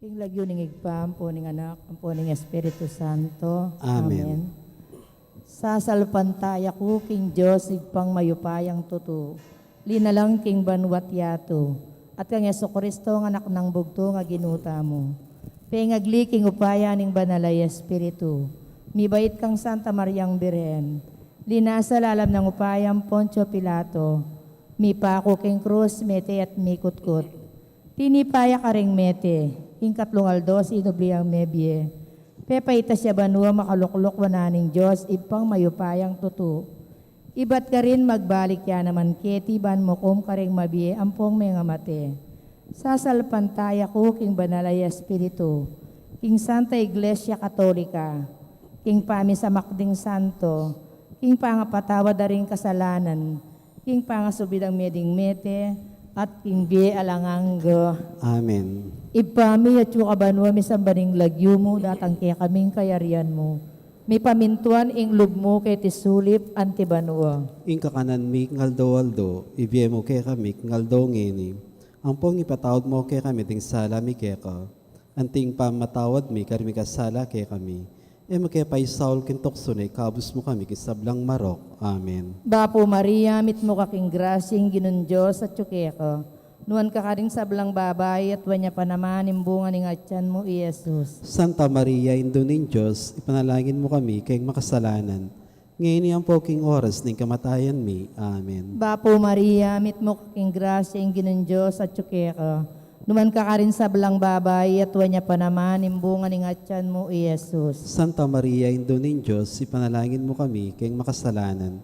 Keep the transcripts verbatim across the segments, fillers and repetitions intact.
King lagyu ning Ibpa, ampo ning Anak, ampo ning Espiritu Santo. Amen. Amen. Sasalpantaya ku king Dios, Ibpang mayupayang tutu, linalang king banua't yatu, at kang Jesucristo, nga Anak nang bugtu, nga Ginu tamu. Pengagli king upaya ning Banal a Espiritu, mibait kang Santa Mariang Birhen, linasa lalam ning upaya nang Poncio Pilato, mipaku king krus, mete at mikutkut. Tinipa ya karing mete, king katlung aldo sinubli yang mebie. Pepaitas ya banua, makalukluk wanan ning Dios, Ibpang mayupayang tutu. Ibat karin magbalik ya naman keti ban mukum karing mabie ampong mengamate. Sasalpantaya ku king Banal a Espiritu, king Santa Iglesia Katolika, king pamisamak ding santo, king pangapatawad da ring kasalanan, king pangasubli dang mie ding mete, at king bie alang angga. Amen. Ibpa mi, atsu ka banua, misamban ing lagyu mu, datang kekami ing kayarian mu. Mipamintuan ing lub mu keti sulip anti banua. Ing kakanan mi king aldo-aldo, ibie mu kekami king aldo ngeni. Ampong ipatawad mu kekami ding sala mi keka, anti ing pamamatawad mi karing mikasala kekami. E mu ke paisaul king tuksu, nune ikabus mu kami king sablang marok. Amen. Bapu Maria, mitmu ka king grasya, ing Ginung Dios atyu keka. Nuan ka karing sablang babai, at nuan ya pa naman ing bunga ning atyan mu, i Jesus. Santa Maria, Indu ning Dios, ipanalangin mu kami keng makasalanan, ngeni ampo king oras ning kamatayan mi. Amen. Bapu Maria, mitmu ka king grasya, ing Ginung Dios atyu keka. Nuan ka karing sablang babai, at nuan ya pa naman ing bunga ning atyan mu, i Jesus. Santa Maria, Indu ning Dios, ipanalangin mu kami keng makasalanan,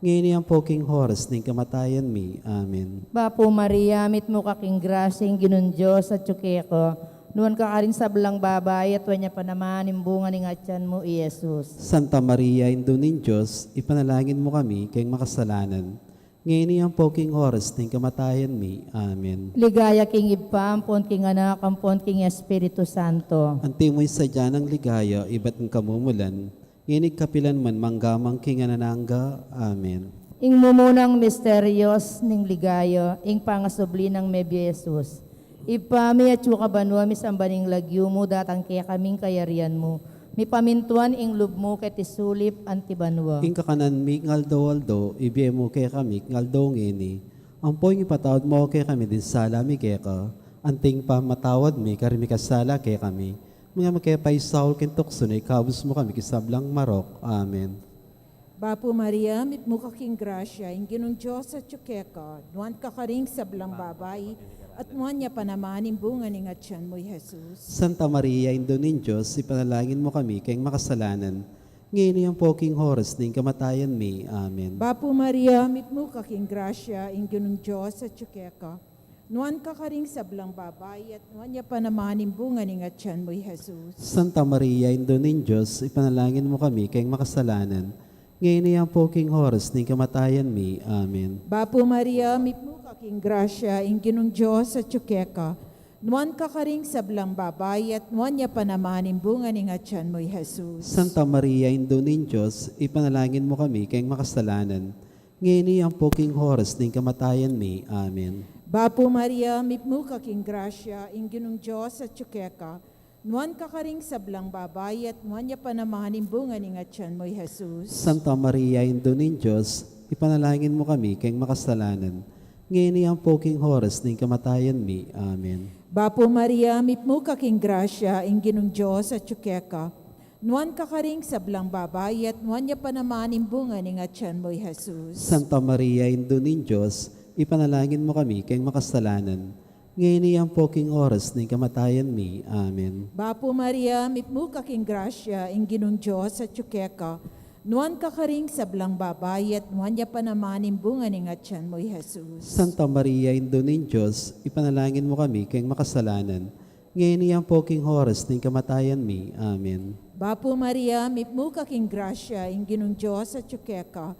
ngeni ampo king oras ning kamatayan mi. Amen. Bapu Maria, mitmu ka king grasya, ing Ginung Dios atyu keka. Nuan ka karing sablang babai, at nuan ya pa naman ing bunga ning atyan mu, i Jesus. Santa Maria, Indu ning Dios, ipanalangin mu kami keng makasalanan, ngeni ampo king oras ning kamatayan mi. Amen. Ligaya king Ibpa, ampon king Anak, ampon king Espiritu Santo. Antimo ing sadya nang ligaya ibat king kamumulan, ngeni kapilan man, mangga man king alang angga. Amen. Ing mumunang misteryos ning ligaya, ing pangasubli nang mebie Jesus. Ibpa mi, atyu ka banua, misamban ing lagyu mu, datang kekami ing kayarian mu, mipamintuan ing lub mu keti sulip anti banua. Ing kakanan mi king aldo-aldo, ibie mu kekami king aldo ngeni. Ampo ipatawad mu kekami ding sala mi keka, anti ing pamamatawad mi karing mikasala kekami. Manga e mu ke paisaul king tuksu, nune ikabus mu kami king sablang marok. Amen. Bapu Maria, mitmu ka king grasya, ing Ginung Dios atyu keka. Nuan ka karing sablang babai, at nuan ya pa naman ing bunga ning atyan mu, i Jesus. Santa Maria, Indu ning Dios, ipanalangin mu kami keng makasalanan, ngeni ampo king oras ning kamatayan mi. Amen. Bapu Maria, mitmu ka king grasya, ing Ginung Dios atyu keka. Nuan ka karing sablang babai, at nuan ya pa naman ing bunga ning atyan mu, i Jesus. Santa Maria, Indu ning Dios, ipanalangin mu kami keng makasalanan, ngeni ampo king oras ning kamatayan mi. Amen. Bapu Maria, mitmu ka king grasya, ing Ginung Dios atyu keka. Nuan ka karing sablang babai, at nuan ya pa naman ing bunga ning atyan mu, i Jesus. Santa Maria, Indu ning Dios, ipanalangin mu kami keng makasalanan, ngeni ampo king oras ning kamatayan mi. Amen. Bapu Maria, mitmu ka king grasya, ing Ginung Dios atyu keka. Nuan ka karing sablang babai, at nuan ya pa naman ing bunga ning atyan mu, i Jesus. Santa Maria, Indu ning Dios, ipanalangin mu kami keng makasalanan, ngeni ampo king oras ning kamatayan mi. Amen. Bapu Maria, mitmu ka king grasya, ing Ginung Dios atyu keka. Nuan ka karing sablang babai, at nuan ya pa naman ing bunga ning atyan mu, i Jesus. Santa Maria, Indu ning Dios, ipanalangin mu kami keng makasalanan, ngeni ampo king oras ning kamatayan mi. Amen. Bapu Maria, mitmu ka king grasya, ing Ginung Dios atyu keka. Nuan ka karing sablang babai, at nuan ya pa naman ing bunga ning atyan mu, i Jesus. Santa Maria, Indu ning Dios, ipanalangin mu kami keng makasalanan, ngeni ampo king oras ning kamatayan mi. Amen. Bapu Maria, mitmu ka king grasya, ing Ginung Dios atyu keka.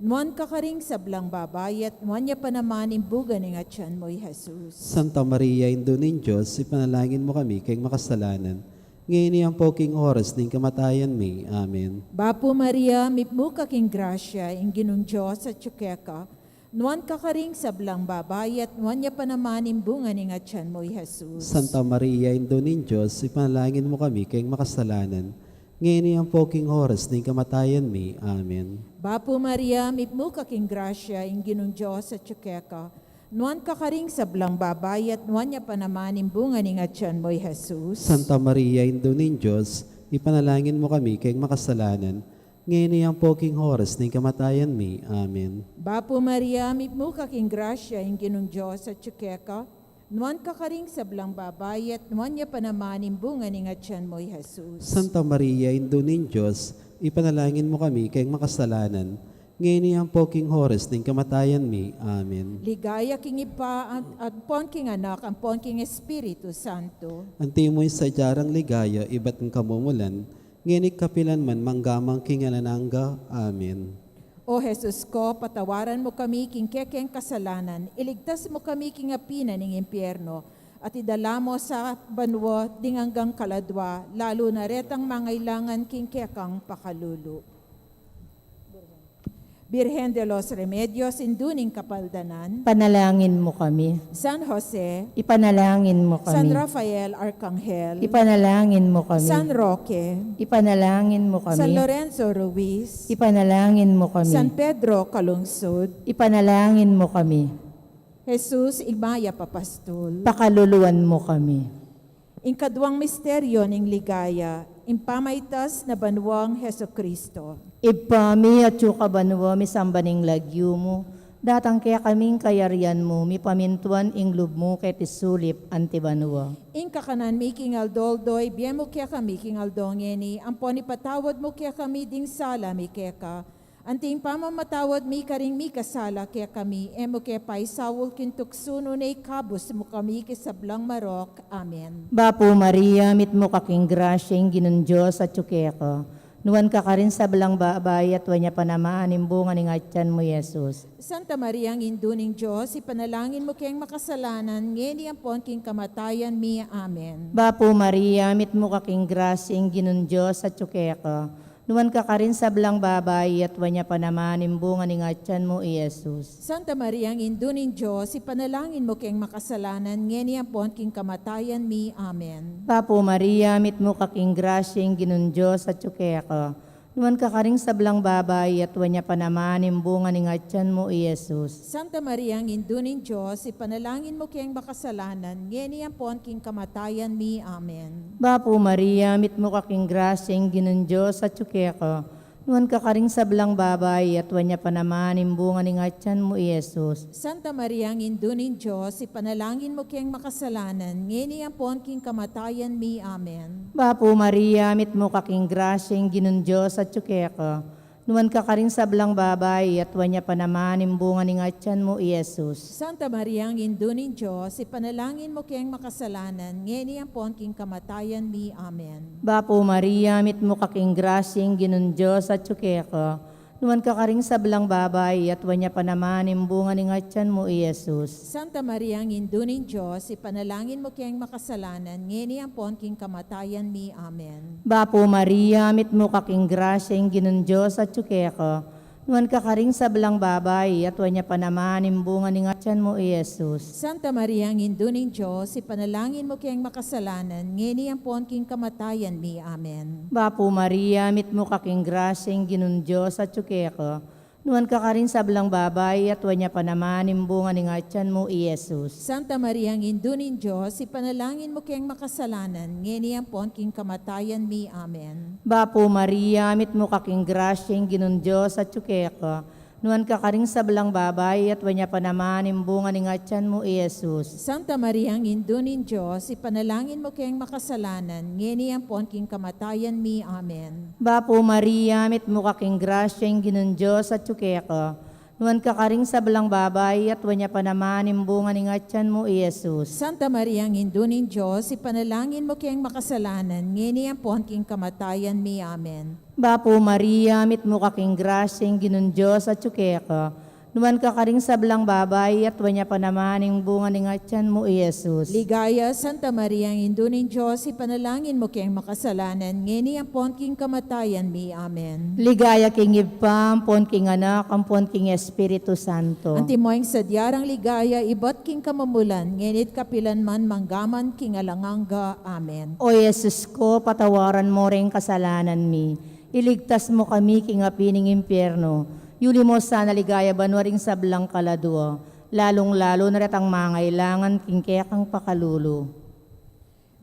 Nuan ka karing sablang babai, at nuan ya pa naman ing bunga ning atyan mu, i Jesus. Santa Maria, Indu ning Dios, ipanalangin mu kami keng makasalanan, ngeni ampo king oras ning kamatayan mi. Amen. Bapu Maria, mitmu ka king grasya, ing Ginung Dios atyu keka. Nuan ka karing sablang babai, at nuan ya pa naman ing bunga ning atian mu, i Jesus. Santa Maria, Indu ning Dios, ipanalangin mu kami keng makasalanan, ngeni ampo king oras ning kamatayan mi. Amen. Bapu Maria, mitmu ka king grasya, ing Ginung Dios atyu keka. Nuan ka karing sablang babai, at nuan ya pa naman ing bunga ning atian mu, i Jesus. Santa Maria, Indu ning Dios, ipanalangin mu kami keng makasalanan, ngeni ampo king oras ning kamatayan mi. Amen. Bapu Maria, mitmu ka king grasya, ing Ginung Dios atyu keka. Nuan ka karing sablang babai, at nuan ya pa naman ing bunga ning atian mu, i Jesus. Santa Maria, Indu ning Dios, ipanalangin mu kami keng makasalanan, ngeni ampo king oras ning kamatayan mi. Amen. Ligaya king Ibpa, am-, ampon king Anak, ampon king Espiritu Santo. Antimo ing sadya rang ligaya ibat king kamumulan, ngeni kapilan man, mangga man king alang angga. Amen. O Jesus ko, patawaran mu kami king kekeng kasalanan, iligtas mu kami king api na ning impyerno, at idala mu sa banua ding anggang kaladua, lalu na retang mangailangan king kekang pakalulu. Birhen de los Remedios, Indu ning Kapaldanan. Panalangin mu kami. San Jose. Ipanalangin mu kami. San Rafael Arkanghel. Ipanalangin mu kami. San Roque. Ipanalangin mu kami. San Lorenzo Ruiz. Ipanalangin mu kami. San Pedro Calungsod. Ipanalangin mu kami. Jesus, Ibpa mayap a Pastul. Pakaluluan mu kami. Ing kaduang misteryo ning ligaya, ing pamaitas na banuang Jesucristo. Ibpa mi, atsu ka banua, misamban ing lagyu mu, datang kekami ing kayarian mu, mipamintuan ing lub mu keti sulip anti banua. Ing kakanan mi king aldo-aldo ibie mu kekami king aldo ngeni, ampon ipatawad mu kekami ding sala mi keka, anti ing pamamatawad mi karing mikasala kekami, e mu ke paisaul king tuksu, nune ikabus mu kami king sablang marok. Amen. Bapu Maria, mitmu ka king grasya, ing Ginung Dios atyu keka. Nuan ka karing sablang babai, at nuan ya pa naman ing bunga ning atian mu, i Jesus. Santa Maria, Indu ning Dios, ipanalangin mu keng makasalanan, ngeni ampon king kamatayan mi. Amen. Bapu Maria, mitmu ka king grasya, ing Ginung Dios atyu keka. Nuan ka karing sablang babai, at nuan ya pa naman ing bunga ning atian mu, i Jesus. Santa Maria, Indu ning Dios, ipanalangin mu keng makasalanan, ngeni ampon king kamatayan mi. Amen. Bapu Maria, mitmu ka king grasya, ing Ginung Dios atyu keka. Nuan ka karing sablang babai, at nuan ya pa naman ing bunga ning atian mu, i Jesus. Santa Maria, Indu ning Dios, ipanalangin mu keng makasalanan, ngeni ampon king kamatayan mi. Amen. Bapu Maria, mitmu ka king grasya, ing Ginung Dios atyu keka. Nuan ka karing sablang babai, at nuan ya pa naman ing bunga ning atian mu, i Jesus. Santa Maria, Indu ning Dios, ipanalangin mu keng makasalanan, ngeni ampon king kamatayan mi. Amen. Bapu Maria, mitmu ka king grasya, ing Ginung Dios atyu keka. Nuan ka karing sablang babai, at nuan ya pa naman ing bunga ning atian mu, i Jesus. Santa Maria, Indu ning Dios, ipanalangin mu keng makasalanan, ngeni ampon king kamatayan mi. Amen. Bapu Maria, mitmu ka king grasya, ing Ginung Dios atyu keka. Nuan ka karing sablang babai, at nuan ya pa naman ing bunga ning atian mu, i Jesus. Santa Maria, Indu ning Dios, ipanalangin mu keng makasalanan, ngeni ampon king kamatayan mi. Amen. Bapu Maria, mitmu ka king grasya, ing Ginung Dios atyu keka. Nuan ka karing sablang babai, at nuan ya pa naman ing bunga ning atian mu, i Jesus. Santa Maria, Indu ning Dios, ipanalangin mu keng makasalanan, ngeni ampon king kamatayan mi. Amen. Bapu Maria, mitmu ka king grasya, ing Ginung Dios atyu keka. Nuan ka karing sablang babai, at nuan ya pa naman ing bunga ning atian mu, i Jesus. Santa Maria, Indu ning Dios, ipanalangin mu keng makasalanan, ngeni ampon king kamatayan mi. Amen. Bapu Maria, mitmu ka king grasya, ing Ginung Dios atyu keka. Nuan ka karing sablang babai, at nuan ya pa naman ing bunga ning atian mu, i Jesus. Santa Maria, Indu ning Dios, ipanalangin mu keng makasalanan, ngeni ampon king kamatayan mi. Amen. Bapu Maria, mitmu ka king grasya, ing Ginung Dios atyu keka. Nuan ka karing sablang babai, at nuan ya pa naman ing bunga ning atian mu, i Jesus. Santa Maria, Indu ning Dios, ipanalangin mu keng makasalanan, ngeni ampon king kamatayan mi. Amen. Bapu Maria, mitmu ka king grasya, ing Ginung Dios atyu keka. Nuan ka karing sablang babai, at nuan ya pa naman ing bunga ning atian mu, i Jesus. Ligaya, Santa Maria, Indu ning Dios, ipanalangin mu keng makasalanan, ngeni ampon king kamatayan mi. Amen. Ligaya king Ibpa, ampon king Anak, ampon king Espiritu Santo. Antimo ing sadya rang ligaya, ibat king kamumulan, ngeni at kapilan man, mangga man king alang angga. Amen. O Jesus ko, patawaran mu ring kasalanan mi. Iligtas mu kami king api ning impyerno. Yuli mu sana ligaya banua ring sablang kaladua, lalung-lalu na retang mangailangan king kekang pakalulu.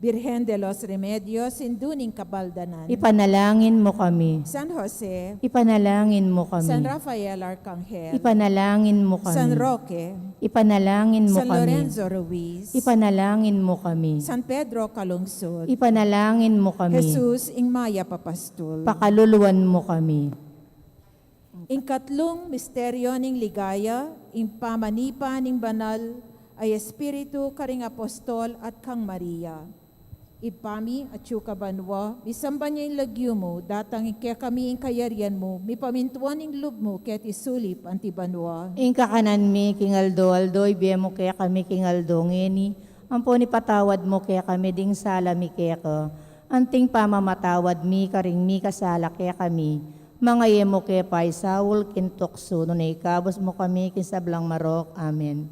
Birhen de los Remedios, Indu ning Kabaldanan. Ipanalangin mu kami. San Jose. Ipanalangin mu kami. San Rafael Arcangel. Ipanalangin mu kami. San Roque. Ipanalangin mu San kami. Lorenzo Ruiz. Ipanalangin mu kami. San Pedro Calungsod. Ipanalangin mu kami. Jesus, ing mayap a pastul. Pakaluluan mu kami. Ing katlung misteryo ning ligaya, ing pamanipa ning banal a Espiritu karing apostol at kang Maria. Ibpa mi, atsu ka banua, misamban ya ing lagyu mu, datang kekami ing kayarian mu, mipamintuan ing lub mu keti sulip anti banua. Ing kakanan mi king aldo-aldo, ibie mu kekami king aldo ngeni, ampon ipatawad mu kekami ding sala mi keka, anting pamamatawad mi karing mikasala kekami. Manga e mu ke paisaul king tuksu, nune ikabus mu kami king sablang marok. Amen.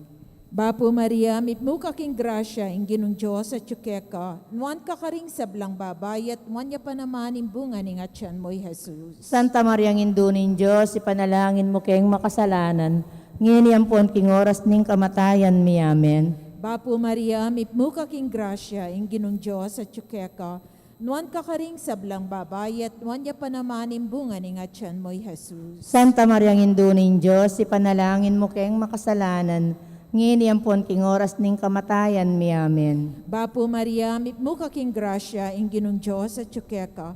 Bapu Maria, mitmu ka king grasya, ing Ginung Dios atyu keka, nuan ka karing sablang babai, at nuan ya pa naman ing bunga ning atian mu, i Jesus. Santa Maria, Indu ning Dios, ipanalangin mu keng makasalanan, ngeni ampon king oras ning kamatayan mi. Amen. Bapu Maria, mitmu ka king grasya, ing Ginung Dios atyu keka, nuan ka karing sablang babai, at nuan ya pa naman ing bunga ning atian mu, i Jesus. Santa Maria, Indu ning Dios, ipanalangin mu keng makasalanan, ngeni ampon king oras ning kamatayan mi. Amen. Bapu Maria, mitmu ka king grasya, ing Ginung Dios atyu keka,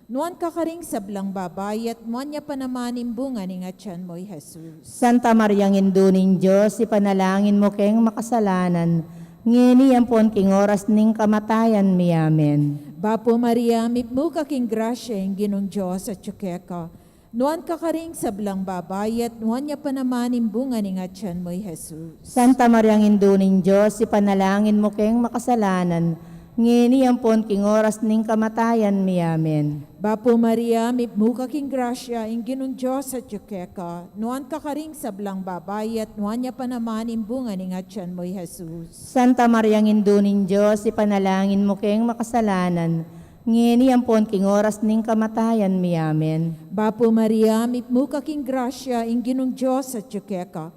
nuan ka karing sablang babai, at nuan ya pa naman ing bunga ning atian mu, i Jesus. Santa Maria, Indu ning Dios, ipanalangin mu keng makasalanan, ngeni ampon king oras ning kamatayan mi. Amen. Bapu Maria, mitmu ka king grasya, ing Ginung Dios atyu keka, nuan ka karing sablang babai, at nuan ya pa naman ing bunga ning atian mu, i Jesus. Santa Maria, Indu ning Dios, ipanalangin mu keng makasalanan, ngeni ampon king oras ning kamatayan mi. Amen. Bapu Maria, mitmu ka king grasya, ing Ginung Dios atyu keka, nuan ka karing sablang babai, at nuan ya pa naman ing bunga ning atian mu, i Jesus. Santa Maria, Indu ning Dios, ipanalangin mu keng makasalanan, ngeni ampon king oras ning kamatayan mi. Amen. Bapu Maria, mitmu ka king grasya, ing Ginung Dios atyu keka,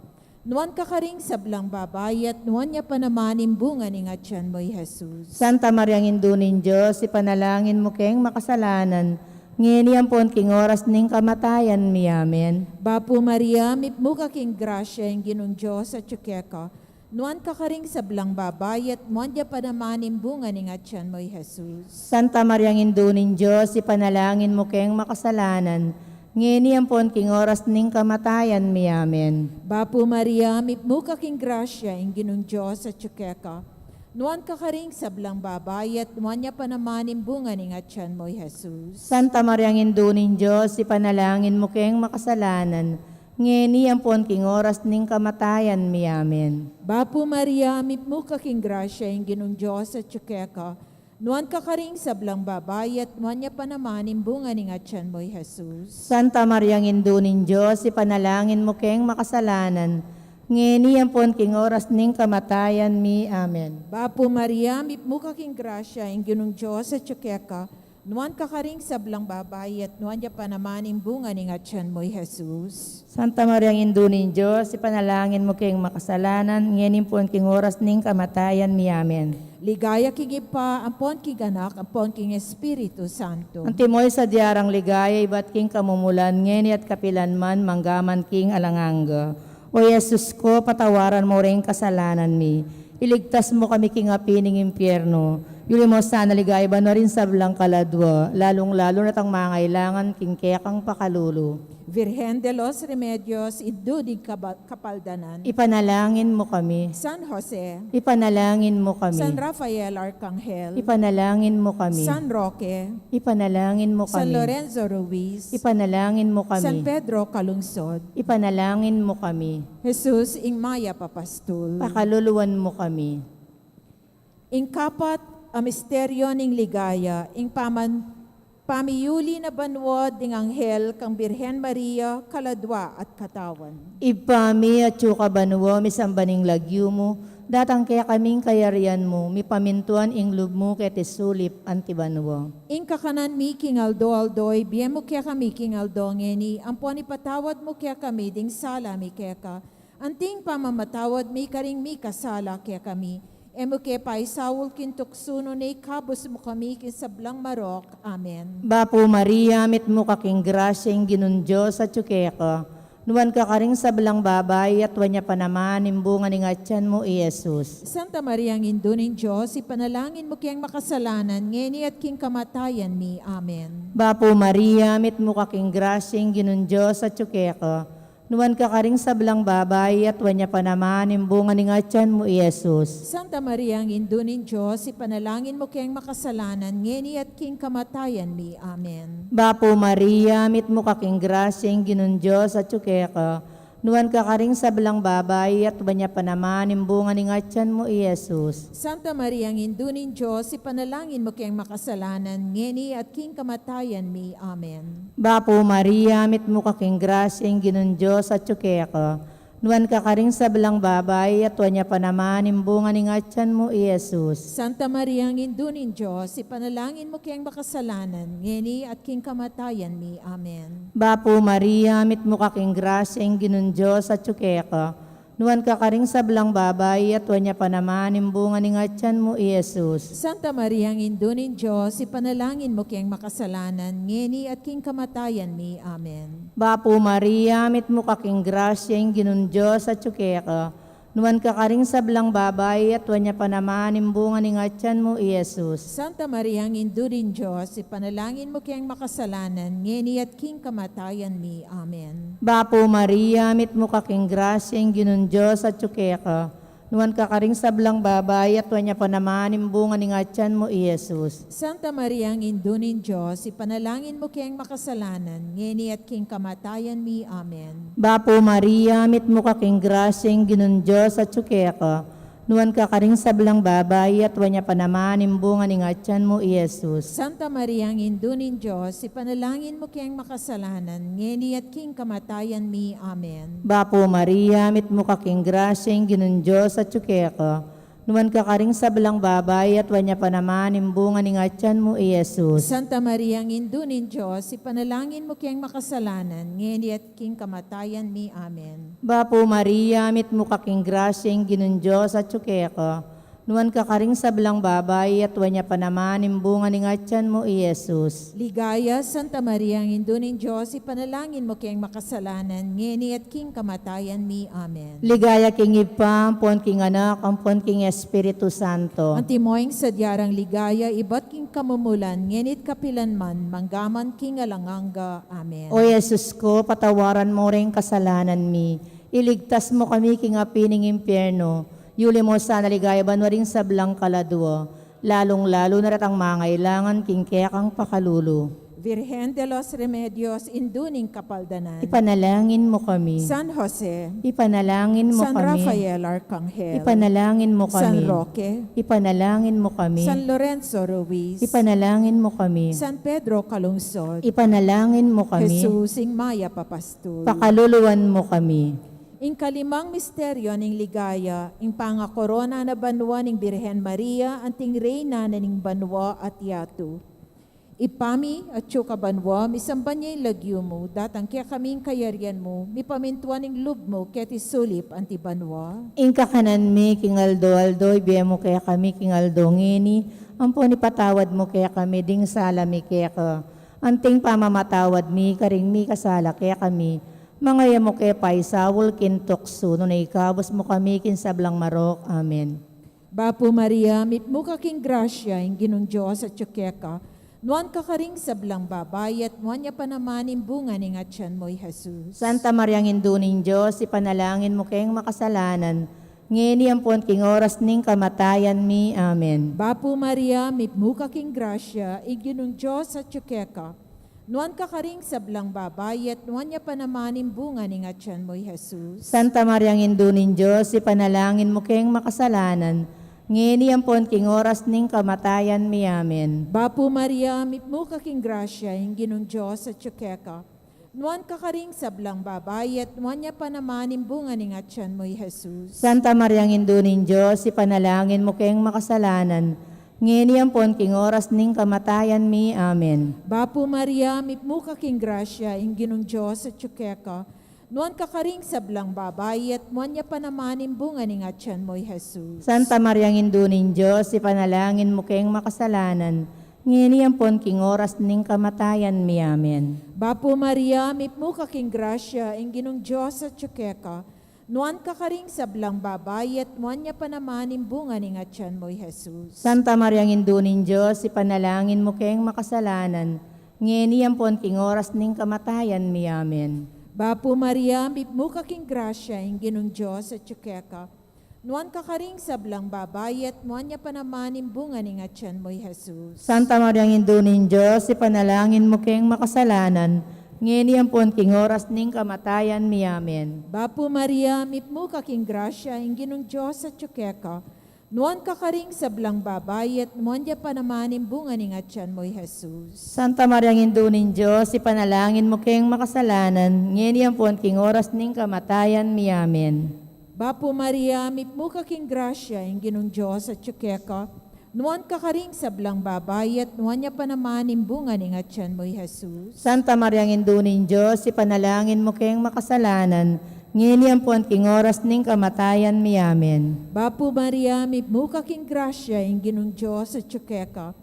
nuan ka karing sablang babai, at nuan ya pa naman ing bunga ning atian mu, i Jesus. Santa Maria, Indu ning Dios, ipanalangin mu keng makasalanan, ngeni ampon king oras ning kamatayan mi. Amen. Bapu Maria, mitmu ka king grasya, ing Ginung Dios atyu keka, nuan ka karing sablang babai, at nuan ya pa naman ing bunga ning atian mu, i Jesus. Santa Maria, Indu ning Dios, ipanalangin mu keng makasalanan, ngeni ampon king oras ning kamatayan mi. Amen. Bapu Maria, mitmu ka king grasya, ing Ginung Dios atyu keka, nuan ka karing sablang babai, at nuan ya pa naman ing bunga ning atian mu, i Jesus. Santa Maria, Indu ning Dios, ipanalangin mu keng makasalanan, ngeni ampon king oras ning kamatayan mi. Amen. Bapu Maria, mitmu ka king grasya, ing Ginung Dios atyu keka, nuan ka karing sablang babai, at nuan ya pa naman ing bunga ning atian mu, i Jesus. Santa Maria, Indu ning Dios, ipanalangin mu keng makasalanan, ngeni ampon king oras ning kamatayan mi. Amen. Bapu Maria, mitmu ka king grasya, ing Ginung Dios atyu keka, nuan ka karing sablang babai, at nuan ya pa naman ing bunga ning atian mu, i Jesus. Santa Maria, Indu ning Dios, ipanalangin mu keng makasalanan, ngeni ampon king oras ning kamatayan mi. Amen. Ligaya king Ibpa, ampon king Anak, ampon king Espiritu Santo. Antimo ing sadya rang ligaya, ibat king kamumulan, ngeni at kapilan man, mangga man king alang angga. O Jesus ko, patawaran mu ring kasalanan mi. Iligtas mu kami king api ning impyerno. Yuli mo sana ligaya banua ring sablang kaladua, lalung-lalu na tang mangailangan king kekang pakalulu. Virgen de los Remedios, Indu ning kaba-, Kapaldanan. Ipanalangin mo kami. San Jose. Ipanalangin mo kami. San Rafael Arcangel. Ipanalangin mo kami. San Roque. Ipanalangin mo kami. San Lorenzo Ruiz. Ipanalangin mo kami. San Pedro Calungsod. Ipanalangin mo kami. Jesus, ing mayap a pastul. Pakaluluan mo kami. Ing kapat a misteryo ning ligaya, ing paman-, pamiyuli na banua ding anghel kang Birhen Maria, kaladua at katawan. Ibpa mi, atyu ka banua, misamban ing lagyu mu, datang kekami ing kayarian mu, mipamintuan ing lub mu keti sulip anti banua. Ing kakanan mi king aldo-aldo, ibie mu kekami king aldo ngeni, ampon ipatawad mu kekami ding sala mi keka, anting pamamatawad mi karing mikasala kekami. E mu ke paisaul king tuksu, nune ikabus mu kami king sablang marok. Amen. Bapu Maria, mitmu ka king grasya, ing Ginung Dios atyu keka. Nuan ka karing sablang babai, at nuan ya pa naman ing bunga ning atyan mu, i Jesus. Santa Maria, Indu ning Dios, ipanalangin mu keng makasalanan, ngeni at king kamatayan mi. Amen. Bapu Maria, mitmu ka king grasya, ing Ginung Dios atyu keka. Nuan ka karing sablang babai, at nuan ya pa naman ing bunga ning atyan mu, i Jesus. Santa Maria, Indu ning Dios, ipanalangin mu keng makasalanan, ngeni at king kamatayan mi. Amen. Bapu Maria, mitmu ka king grasya, ing Ginung Dios atyu keka. Nuan ka karing sablang babai, at nuan ya pa naman ing bunga ning atyan mu, i Jesus. Santa Maria, Indu ning Dios, ipanalangin mu keng makasalanan, ngeni at king kamatayan mi. Amen. Bapu Maria, mitmu ka king grasya, ing Ginung Dios atyu keka. Nuan ka karing sablang babai, at nuan ya pa naman ing bunga ning atyan mu, i Jesus. Santa Maria, Indu ning Dios, ipanalangin mu keng makasalanan, ngeni at king kamatayan mi. Amen. Bapu Maria, mitmu ka king grasya, ing Ginung Dios atyu keka. Nuan ka karing sablang babai, at nuan ya pa naman ing bunga ning atyan mu, i Jesus. Santa Maria, Indu ning Dios, ipanalangin mu keng makasalanan, ngeni at king kamatayan mi. Amen. Bapu Maria, mitmu ka king grasya, ing Ginung Dios atyu keka. Nuan ka karing sablang babai, at nuan ya pa naman ing bunga ning atyan mu, i Jesus. Santa Maria, Indu ning Dios, ipanalangin mu keng makasalanan, ngeni at king kamatayan mi. Amen. Bapu Maria, mitmu ka king grasya, ing Ginung Dios atyu keka. Nuan ka karing sablang babai, at nuan ya pa naman ing bunga ning atyan mu, i Jesus. Santa Maria, Indu ning Dios, ipanalangin mu keng makasalanan, ngeni at king kamatayan mi. Amen. Bapu Maria, mitmu ka king grasya, ing Ginung Dios atyu keka. Nuan ka karing sablang babai, at nuan ya pa naman ing bunga ning atyan mu, i Jesus. Santa Maria, Indu ning Dios, ipanalangin mu keng makasalanan, ngeni at king kamatayan mi. Amen. Bapu Maria, mitmu ka king grasya, ing Ginung Dios atyu keka. Nuan ka karing sablang babai, at nuan ya pa naman ing bunga ning atyan mu, i Jesus. Santa Maria, Indu ning Dios, ipanalangin mu keng makasalanan, ngeni at king kamatayan mi. Amen. Bapu Maria, mitmu ka king grasya, ing Ginung Dios atyu keka. Nuan ka karing sablang babai, at nuan ya pa naman ing bunga ning atyan mu, i Jesus. Ligaya, Santa Maria, Indu ning Dios, ipanalangin mu keng makasalanan, ngeni at king kamatayan mi. Amen. Ligaya king Ibpa, ampon king Anak, ampon king Espiritu Santo. Antimo ing sadya rang ligaya, ibat king kamumulan, ngeni't kapilan man, manggaman king alang angga. Amen. O Jesus ko, patawaran mo ring kasalanan mi, iligtas mo kami king api ning impyerno, yuli mo sana ligaya banua ring sablang kaladua, lalung-lalu na retang mangailangan king kekang pakalulu. Virgen de los Remedios, Indu ning Kapaldanan. Ipanalangin mo kami. San Jose. Ipanalangin mo San kami. Rafael Arcangel. Ipanalangin mo San kami. Roque. Ipanalangin mo kami. San Lorenzo Ruiz. Ipanalangin mo kami. San Pedro Calungsod. Ipanalangin mo kami. Jesus, ing mayap a pastul. Pakaluluan mo kami. Ing kalimang misteryo ning ligaya, ing pangakorona na banua ning Birhen Maria, anting reyna na ning banua at yatu. Ibpa mi, atyu ka banua, misamban ya ing lagyu mu, datang kekami ing kayarian mu, mipamintuan ing lub mu, keti sulip anti banua. Ing kakanan mi king aldo-aldo, ibie mu kekami king aldo ngeni, ampon ipatawad mu kekami ding sala mi keka, anting pamamatawad mi karing mikasala kekami, manga e mu ke paisaul king tuksu, nune ikabus mu kami king sablang marok. Amen. Bapu Maria, mitmu ka king grasya, ing Ginung Dios atyu keka. Nuan ka karing sablang babai, at nuan ya pa naman ing bunga ning atyan mu, i Jesus. Santa Maria, Indu ning Dios, ipanalangin mu keng makasalanan, ngeni ampon king oras ning kamatayan mi. Amen. Bapu Maria, mitmu ka king grasya, ing Ginung Dios atyu keka. Nuan ka karing sablang babai, at nuan ya pa naman ing bunga ning atyan mu, i Jesus. Santa Maria, Indu ning Dios, ipanalangin mu keng makasalanan, ngeni ampon king oras ning kamatayan mi. Amen. Bapu Maria, mitmu ka king grasya, ing Ginung Dios atyu keka. Nuan ka karing sablang babai, at nuan ya pa naman ing bunga ning atyan mu, i Jesus. Santa Maria, Indu ning Dios, ipanalangin mu keng makasalanan, ngeni ampon king oras ning kamatayan mi. Amen. Bapu Maria, mitmu ka king grasya, ing Ginung Dios atyu keka. Nuan ka karing sablang babai, at nuan ya pa naman ing bunga ning atyan mu, i Jesus. Santa Maria, Indu ning Dios, ipanalangin mu keng makasalanan, ngeni ampon king oras ning kamatayan mi. Amen. Bapu Maria, mitmu ka king grasya, ing Ginung Dios atyu keka. Nuan ka karing sablang babai, at nuan ya pa naman ing bunga ning atyan mu, i Jesus. Santa Maria, Indu ning Dios, ipanalangin mu keng makasalanan, ngeni ampon king oras ning kamatayan mi. Amen. Bapu Maria, mitmu ka king grasya, ing Ginung Dios atyu keka. Nuan ka karing sablang babai, at nuan ya pa naman ing bunga ning atyan mu, i Jesus. Santa Maria, Indu ning Dios, ipanalangin mu keng makasalanan, ngeni ampon king oras ning kamatayan mi. Amen. Bapu Maria, mitmu ka king grasya, ing Ginung Dios atyu keka. Nuan ka karing sablang babai, at nuan ya pa naman ing bunga ning atyan mu, i Jesus. Santa Maria, Indu ning Dios, ipanalangin mu keng makasalanan, ngeni ampon king oras ning kamatayan mi. Amen. Bapu Maria, mitmu ka king grasya, ing Ginung Dios atyu keka. Nuan ka karing sablang babai, at nuan ya pa naman ing bunga ning atyan mu, i Jesus. Santa Maria, Indu ning Dios, ipanalangin mu keng makasalanan, ngeni ampon king oras ning kamatayan mi. Amen. Bapu Maria, mitmu ka king grasya, ing Ginung Dios atyu keka.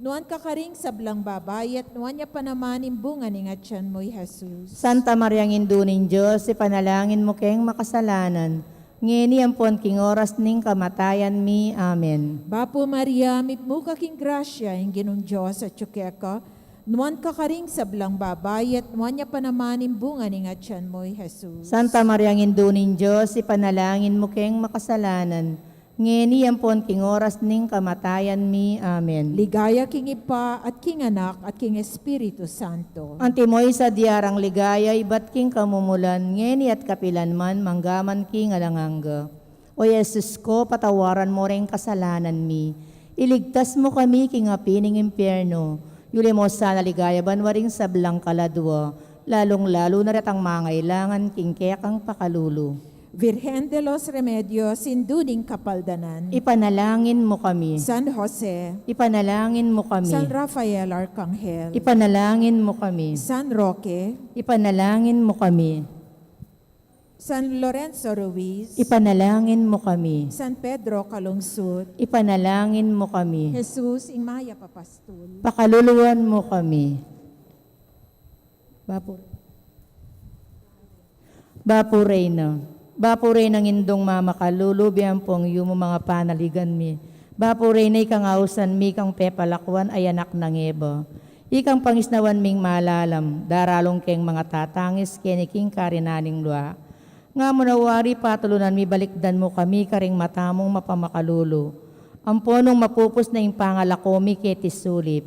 Nuan ka karing sablang babai, at nuan ya pa naman ing bunga ning atyan mu, i Jesus. Santa Maria, Indu ning Dios, ipanalangin mu keng makasalanan, ngeni ampon king oras ning kamatayan mi. Amen. Bapu Maria, mitmu ka king grasya, ing Ginung Dios atyu keka. Nuan ka karing sablang babai, at nuan ya pa naman ing bunga ning atyan mu, i Jesus. Santa Maria, Indu ning Dios, ipanalangin mu keng makasalanan, ngeni ampon king oras ning kamatayan mi. Amen. Ligaya king Ibpa, at king Anak, at king Espiritu Santo. Antimo ing sadya rang ligaya ibat king kamumulan, ngeni at kapilan man, mangga man king alang angga. O Jesus ko, patawaran mu ring kasalanan mi. Iligtas mu kami king api ning impyerno. Yuli mu sana king ligaya banua ring sablang kaladua, lalung-lalu na retang mangailangan king kekang pakalulu. Virgen de los Remedios, Indu ning Kapaldanan. Ipanalangin mu kami. San Jose. Ipanalangin mu kami. San Rafael Arkanghel. Ipanalangin mu kami. San Roque. Ipanalangin mu kami. San Lorenzo Ruiz. Ipanalangin mu kami. San Pedro Calungsod. Ipanalangin mu kami. Jesus, ing mayap a pastul. Pakaluluan mu kami. Bapu. Bapu Reyna. Bapu Reynang Indung mamakalulu, bie ampong yumu ing panaligan mi. Bapu Reyna, ikang ausan mi kang pepalakuan a anak nang Eva. Ikang pangisnawan ming malalam, daralung keng mangatatangis keni king karinan ning lua. Nga mu na wari patulunan mi, balikdan mu kami karing mata mung mapamakalulu. Ampon nung mapupus na ing pangalako mi keti sulip,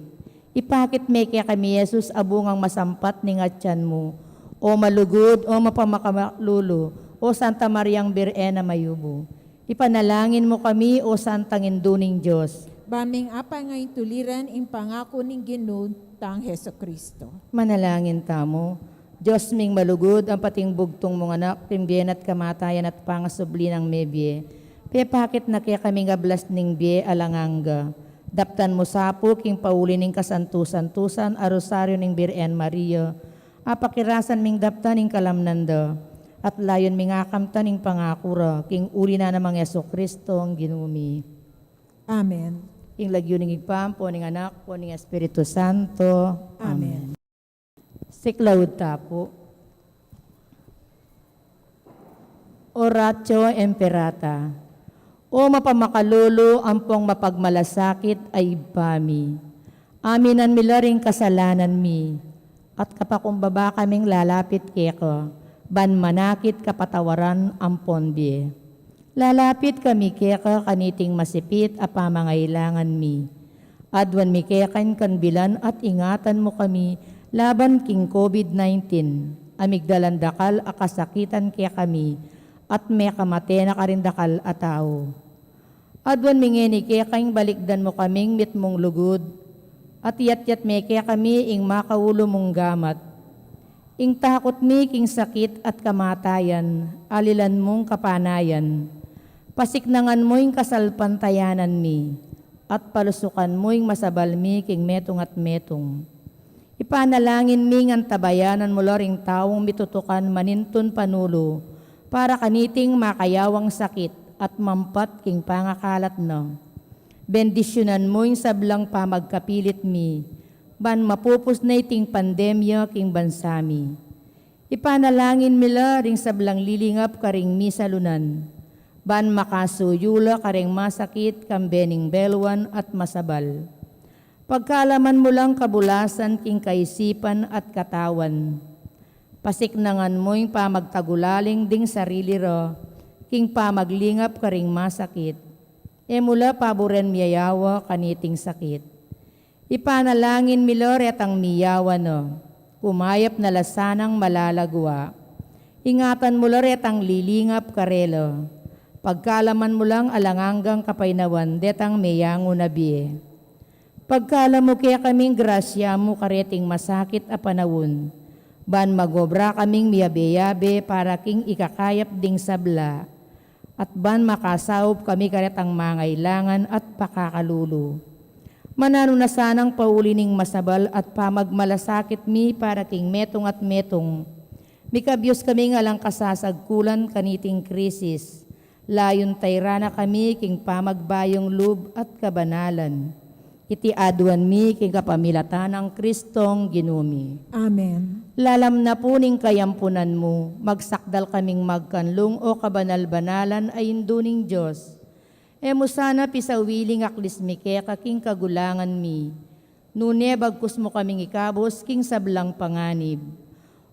ipakit me kekami i Jesus a bungang masampat ning atyan mu. O malugud, o mapamakalulu, o Santa Mariang Birhen a mayumu. Ipanalangin mu kami, o Santang Indu ning Dios. Ba ming apangaintuliran ing pangaku ning Ginu tang Jesucristo. Manalangin tamu. Dios ming malugud, ampon ing bugtung mung Anak, king bie na at kamatayan at pangasubli nang mebie, pepakit na kekami ing ablas ning bie alang angga. Daptan mu sa pu king pauli ning kasantu-santusan a Rosario ning Birhen Maria, apakirasan ming daptan ing kalamnan da, at layun ming akamtan ing pangaku ra, king uli na namang Jesucristo ing Ginu mi. Amen. King lagyu ning Ibpa, ampo ning Anak, ampo ning Espiritu Santo. Amen. Amen. Siklaud ta pu. Oratio Imperata. O mapamakalulu ampong mapagmalasakit a Ibpa mi, aminan mi la ring kasalanan mi, at kapakumbaba kaming lalapit keka, ban manakit kapatawaran ampon bie. Lalapit kami keka kaniting masipit a pamangailangan mi. Aduan mi keka ing kanbilan at ingatan mu kami laban king COVID nineteen, a migdalan dakal a kasakitan kekami, at mekamate na karin dakal a tau. Aduan mi ngeni keka ing balikdan mu kaming mitmung lugud, at iyatyat me kekami ing makaulu mung gamat. Ing takut mi king sakit at kamatayan, alilan mung kapanayan. Pasiknangan mu ing kasalpantayanan mi, at palusukan mu ing masabal mi king metung at metung. Ipanalangin mi ngan tabayanan mu la ring taung mitutukan manintun panulu para kaniting makayawang sakit at mampat king pangakalat na. Bendisyunan mu ing sablang pamagkapilit mi, ban mapupus na iting pandemya king bansa mi. Ipanalangin mi la ring sablang lilingap karing misalunan, ban makasuyu la karing masakit kambe ning beluan at masabal. Pagkalaman mu lang kabulasan king kaisipan at katawan. Pasiknangan mu ing pamagtagulaling ding sarili ra king pamaglingap karing masakit. E mu la paburen miyayawa kaniting sakit. Ipanalangin mi la retang miyawa na, kumayap na la sanang malalagua. Ingatan mu la retang lilingap karela. Pagkalaman mu lang alang anggang kapaynawan detang meyangu na bie. Pagkalam mu kekaming grasya mu kareting masakit a panaun, ban magobra kaming miyabe-yabe para king ikakayap ding sabla, at ban makasaup kami karetang mangailangan at pakakalulu. Mananu na sanang pauli ning masabal at pamagmalasakit mi para king metung at metung. Mikabyus kaming alang kasasagkulan kaniting krisis. Layun tayra na kami king pamagbayung lub at kabanalan. Iti aduan mi king kapamilatan nang Kristong Ginu mi. Amen. Lalam na pu ning kayampunan mu, magsakdal kaming magkanlung, o kabanal-banalan a Indu ning Dios. E mu sana pisawili ing aklis mi keka king kagulangan mi, nune bagkus mu kaming ikabus king sablang panganib.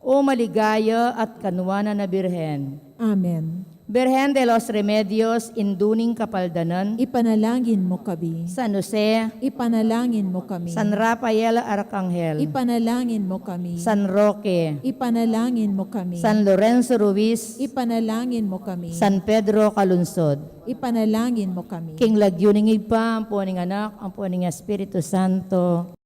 O maligaya at kanuanan a Birhen. Amen. Birhen de los Remedios, Indu ning Kapaldanan. Ipanalangin mu kami. San Jose. Ipanalangin mu kami. San Rafael Arkanghel. Ipanalangin mu kami. San Roque. Ipanalangin mu kami. San Lorenzo Ruiz. Ipanalangin mu kami. San Pedro Calungsod. Ipanalangin mu kami. King lagyu ning Ibpa, ampo ning Anak, ampo ning Espiritu Santo.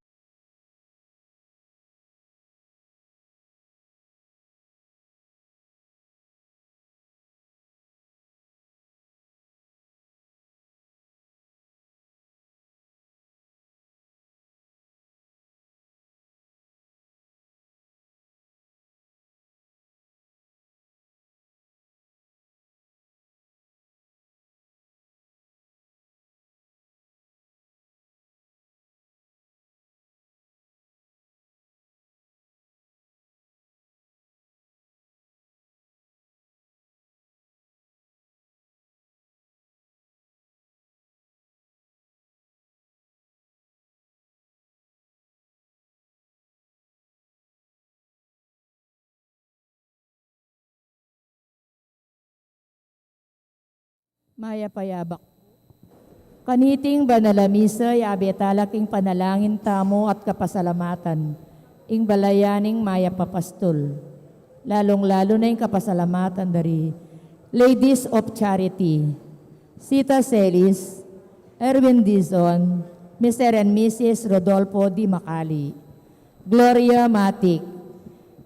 Mayap a yabak. Kaniting banal a misa, yabe tala king panalangin tamu at kapasalamatan ing balayan ning mayap a pastul, lalung-lalu na ing kapasalamatan dari Ladies of Charity, Sita Celis, Erwin Dizon, Mister and Missus Rodolfo Di Macali, Gloria Matic,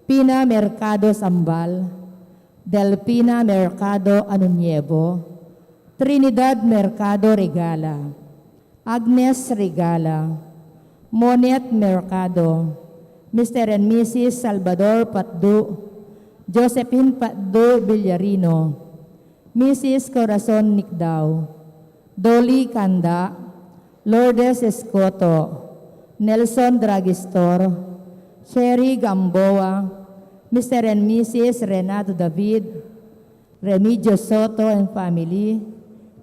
Pina Mercado Sambal, Delfina Mercado Anuñevo, Trinidad Mercado Regala, Agnes Regala, Monet Mercado, Mister and Missus Salvador Patdu, Josephine Patdu Villarino, Missus Corazon Nicdao, Dolly Canda, Lourdes Escoto, Nelson Dragistor, Sherry Gamboa, Mister and Missus Renato David, Remigio Soto and family,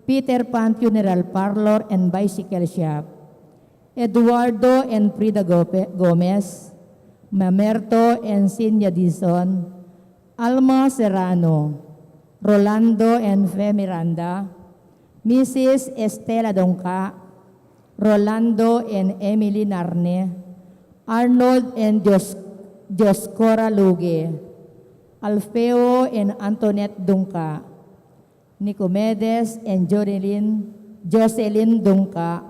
Peter Pan Funeral Parlor and Bicycle Shop, Eduardo and Frida Gope-, Gomez, Mamerto and Sinya Dizon, Alma Serrano, Rolando and Fe Miranda, Missus Estela Dongka, Rolando and Emily Narne, Arnold and Dios-, Dioscora Luge, Alfeo and Antoinette Dungka, Nicomedes and Jonelyn, Jocelyn Dungka,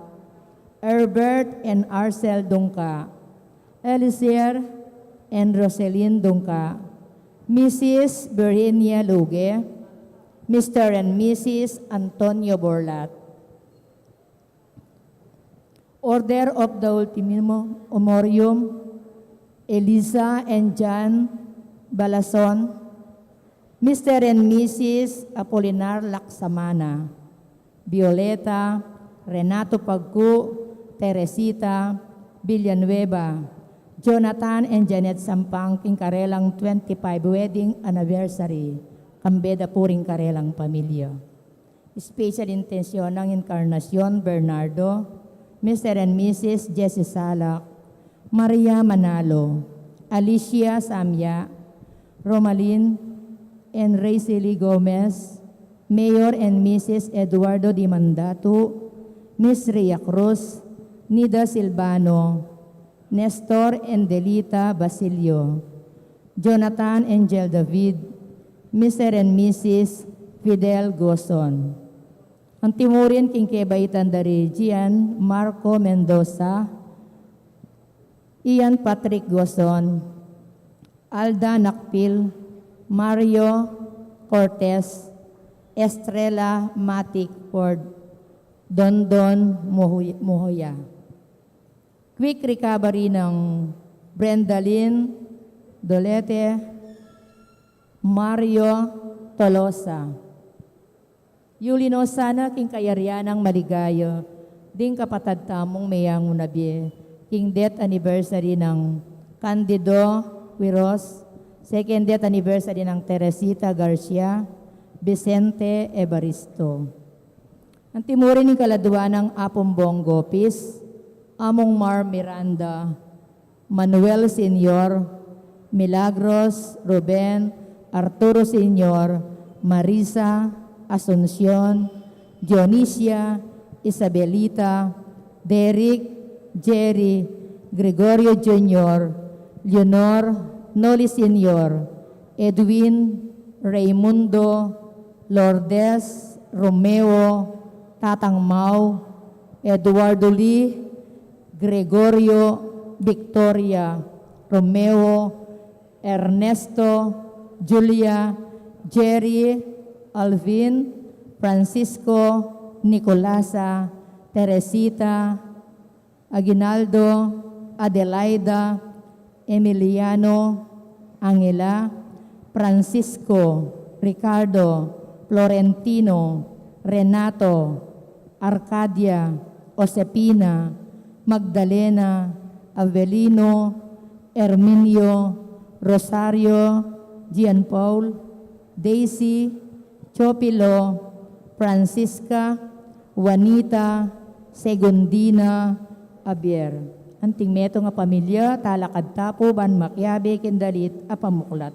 Herbert and Arcel Dungka, Eliezer and Roselyn Dungka, Missus Virginia Luge, Mister and Missus Antonio Borlat. Order of the Ultimo Honorum, Eliza and John Balason, Mister and Missus Apolinar Laksamana, Violeta, Renato Pagcu, Teresita Villanueva, Jonathan and Janet Sampang, king karelang twenty-five wedding anniversary, kambe da pu ring karelang pamilya. Special intention nang Encarnacion Bernardo, Mister and Missus Jessie Salak, Maria Manalo, Alicia Samya, Romalyn and Racely Gomez, Mayor and Missus Eduardo Dimandatu, Miss Rhea Cruz, Nida Silvano, Nestor and Delita Basilio, Jonathan Angel David, Mister and Missus Fidel Gozon. Antimurin king kebaitan da ri Gian Marco Mendoza, Ian Patrick Gozon, Alda Nakpil, Mario Cortez, Estrella Matic Ford, Dondon Muhuy-, Muhoya. Quick recovery nang Brendalyn Dolete, Mario Tolosa. Yuli no sana king kayarian nang maligaya ding kapatad tamung meyangu na bie king death anniversary nang Candido Quiros, second death anniversary nang Teresita Garcia, Vicente Evaristo. Antimurin ing kaladua nang Apung Bong Gopis, Among Mar Miranda, Manuel Senior, Milagros Ruben, Arturo Senior, Marisa, Asuncion, Dionisia, Isabelita, Derek, Jerry, Gregorio Junior, Leonor, Noli Senior, Edwin, Raymundo, Lourdes, Romeo, Tatang Mau, Eduardo Lee, Gregorio, Victoria, Romeo, Ernesto, Julia, Jerry, Alvin, Francisco, Nicolasa, Teresita, Aguinaldo, Adelaida, Emiliano, Angela, Francisco, Ricardo, Florentino, Renato, Arcadia, Josefina, Magdalena, Avelino, Herminio, Rosario, Jean Paul, Daisy, Chopilo, Francisca, Juanita, Segundina, Javier. Anting metung a pamilya, talakad ta pu ban makiabe king dalit a pamuklat.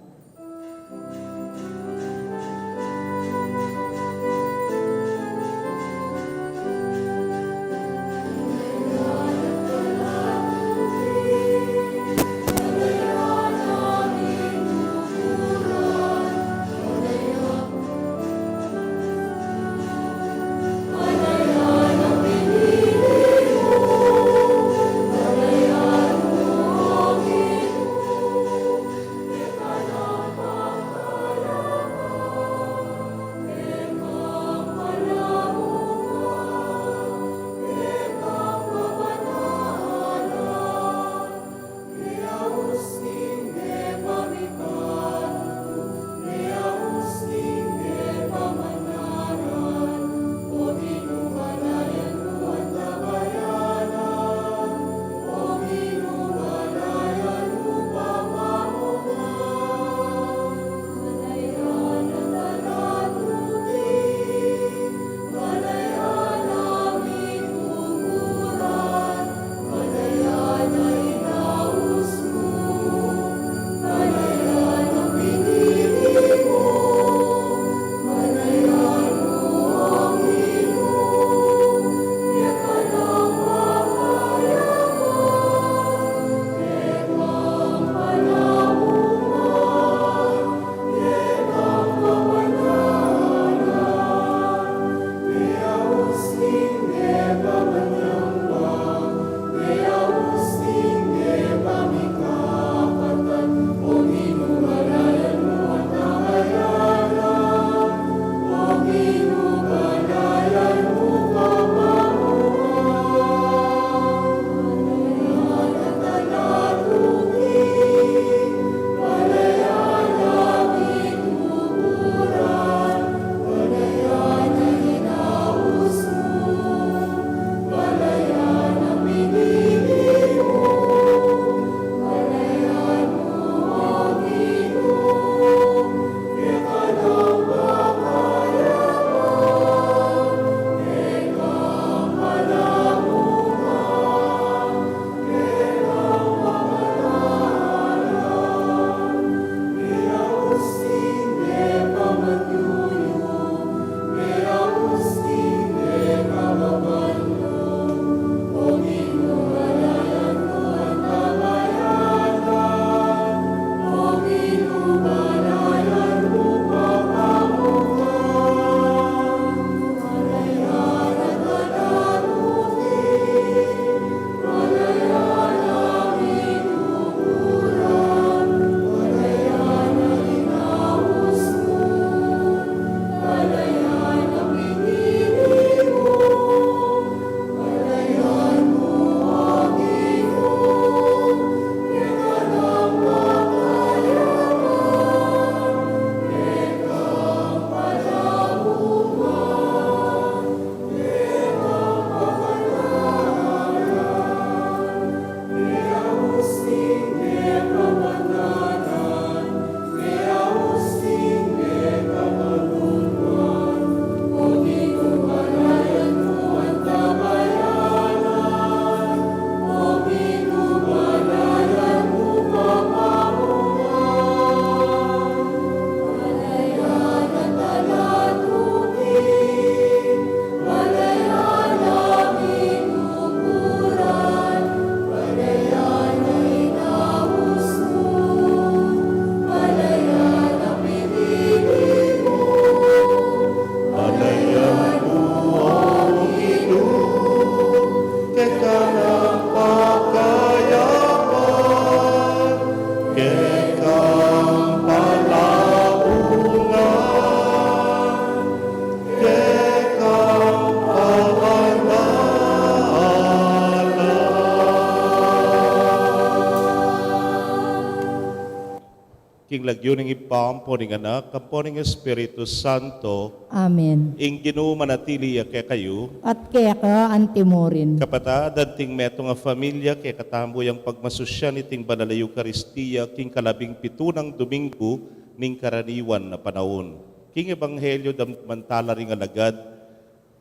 King lagyu ning Ibpa, ampo ning Anak, ampo ning Espiritu Santo. Amen. Ing Ginu manatili ya kekayu. At keka antimurin. Kapatad, anting metung a familia, kekatamu yang pagmasusyan iting Banal a Eukaristia king kalabing pitu nang Domingo ning karaniwan a panaun. King Ebanghelyo, damdaman tala ring alagad,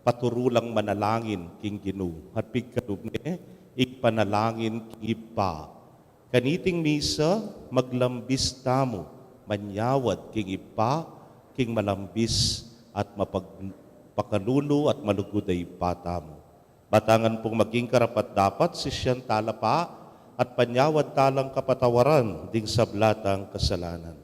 paturu lang manalangin king Ginu. At pigkalub ne, ipanalangin king Ibpa. Kaniting misa, maglambis tamu, manyawad king Ibpa, king malambis at mapag-, pakalulu at malugud a Ibpa tamu. Batangan pung maging karapat-dapat, sisian tala pa, at panyawad talang kapatawaran ding sabla tang kasalanan.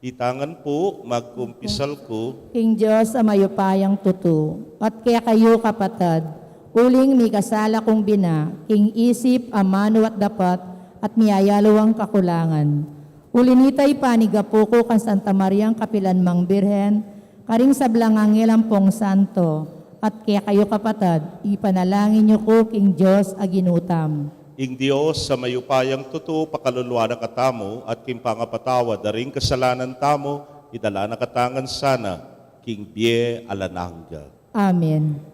Itangan pu, magkumpisal ku king Dios a mayupayang tutu, at kekayu, kapatad, uling mikasala kung bina, king isip, amanu at dapat, at miyayaliwang kakulangan. Uli nita, ipanigapu ku kang Santa Mariang kapilan mang Birhen, karing sablang anghel ampong santo, at kekayu, kapatad, ipanalangin yu ku king Dios a Ginu tamu. Ing Dios a mayupayang tutu pakaluluan na katamu, at king pangapatawad da ring kasalanan tamu, idala na katamu ngan sana king bie alang angga. Amen.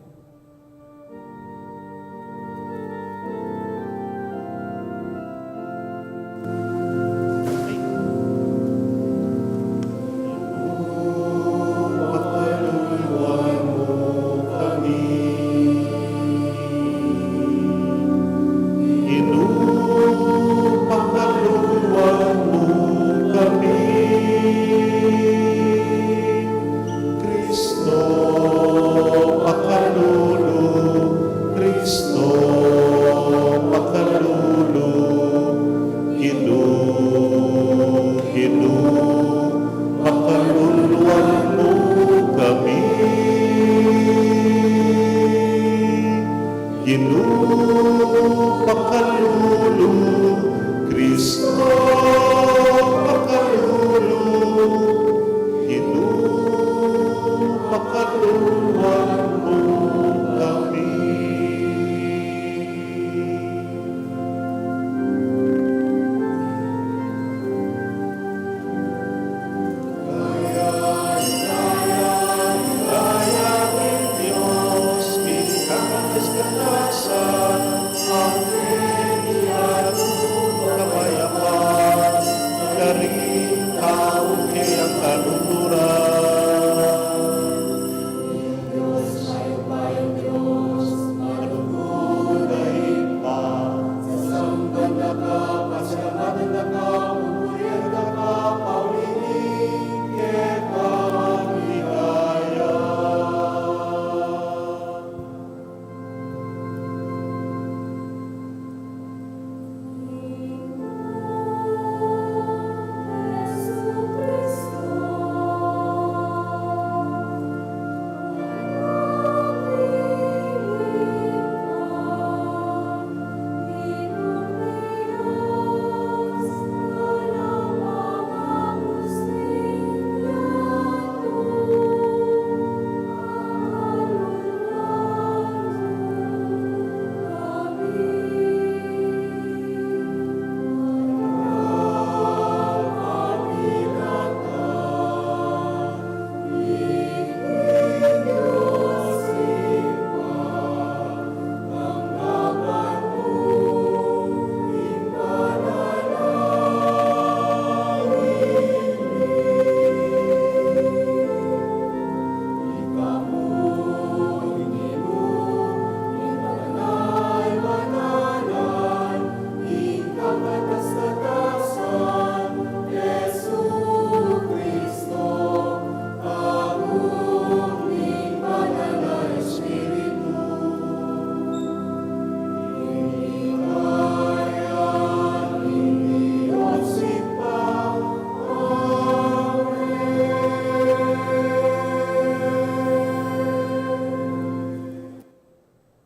Ginu, pakaluluan mu kami. Kristo, pakalulu, Kristo, pakalulu, Ginu, Ginu, pakaluluan mu kami. Ginu, pakalulu, Kristo, pakalulu, Ginu, pakaluluan mu kami.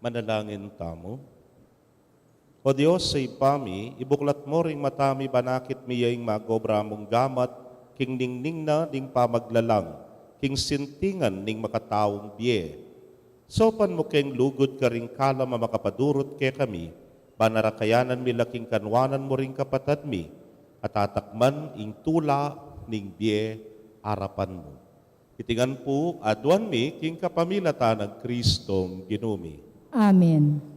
Manalangin tamu. O Dios a Ibpa mi, ibuklat mu ring mata mi banakit mi ya ing magobra mung gamat king ningning na ning pamaglalang king sintingan ning makataung bie. Saupan mu keng lugud karing kalam a makapadurut kekami Ban arakayanan mi la king kanuanan mu ring kapatad mi, at atakman ing tula ning bie arapan mu. Iti ngan pu aduan mi king kapamilatan nang Kristong Ginu mi. Amen.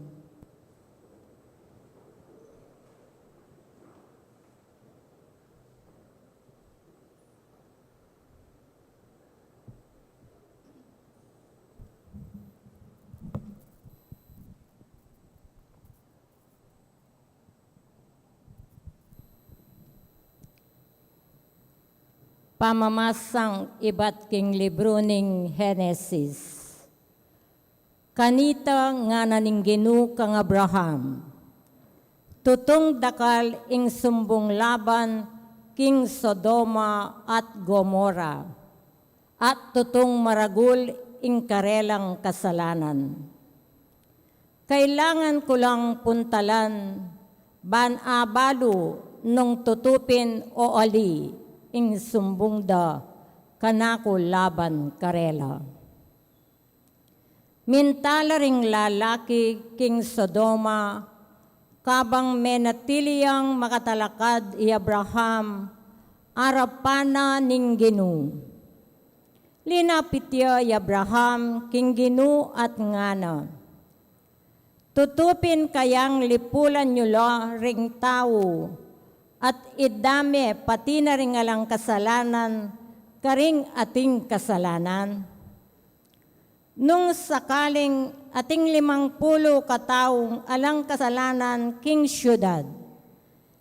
Pamamasang ibat king libru ning Henesis. Kanita ngana ning Ginu kang Abraham, tutung dakal ing sumbung laban king Sodoma at Gomora, at tutung maragul ing karelang kasalanan. Kailangan ku lang puntalan ban abalu nung tutu pin o ali ing sumbung da kanaku laban karela. Minta la ring lalaki king Sodoma, kabang menatili yang makatalakad i Abraham arapan na ning Ginu. Linapit ya i Abraham king Ginu at ngana, tutu pin kayang lipulan yu la ring tau, at idame pati na ring alang kasalanan karing ating kasalanan? Nung sakaling ating limang pulu kataung alang kasalanan king siudad,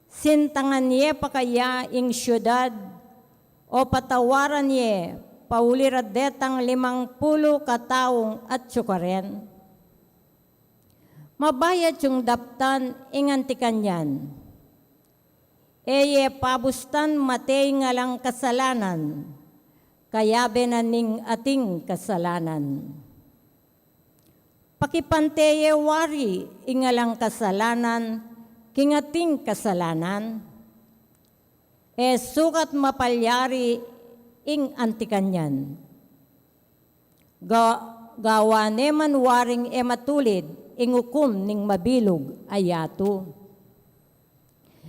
sintangan ye pa kaya ing siudad, o patawaran ye pauli ra detang limang pulu kataung atyu karen? Mabayat yung daptan ing anti kanyan. E ye pabustan mate ing alang kasalanan, kayabe na ning ating kasalanan. Pakipante ye wari ing alang kasalanan king ating kasalanan, e sukat mapalyari ing anti kanyan. Ga-, gawa ne man waring e matulid ing ukum ning mabilug a yatu.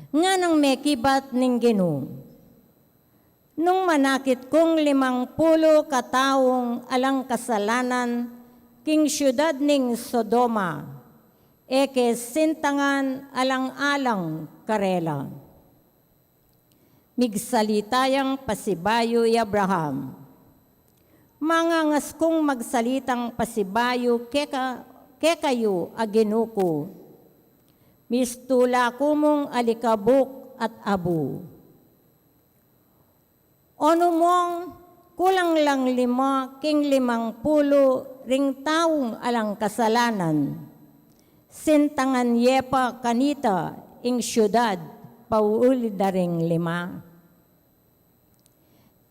Nganang mekibat ning Ginu, nung manakit kung limang pulu kataung alang kasalanan king siudad ning Sodoma, e ke sintangan alang-alang karela. Migsalita yang pasibayu i Abraham, mangangas kung magsalitang pasibayu keka, kekayu a Ginu ku. Mistula ku mung alikabuk at abu. Onu mong kulang lang lima king limang pulu ring taung alang kasalanan, sintangan ye pa kanita ing siudad pauli da ring lima?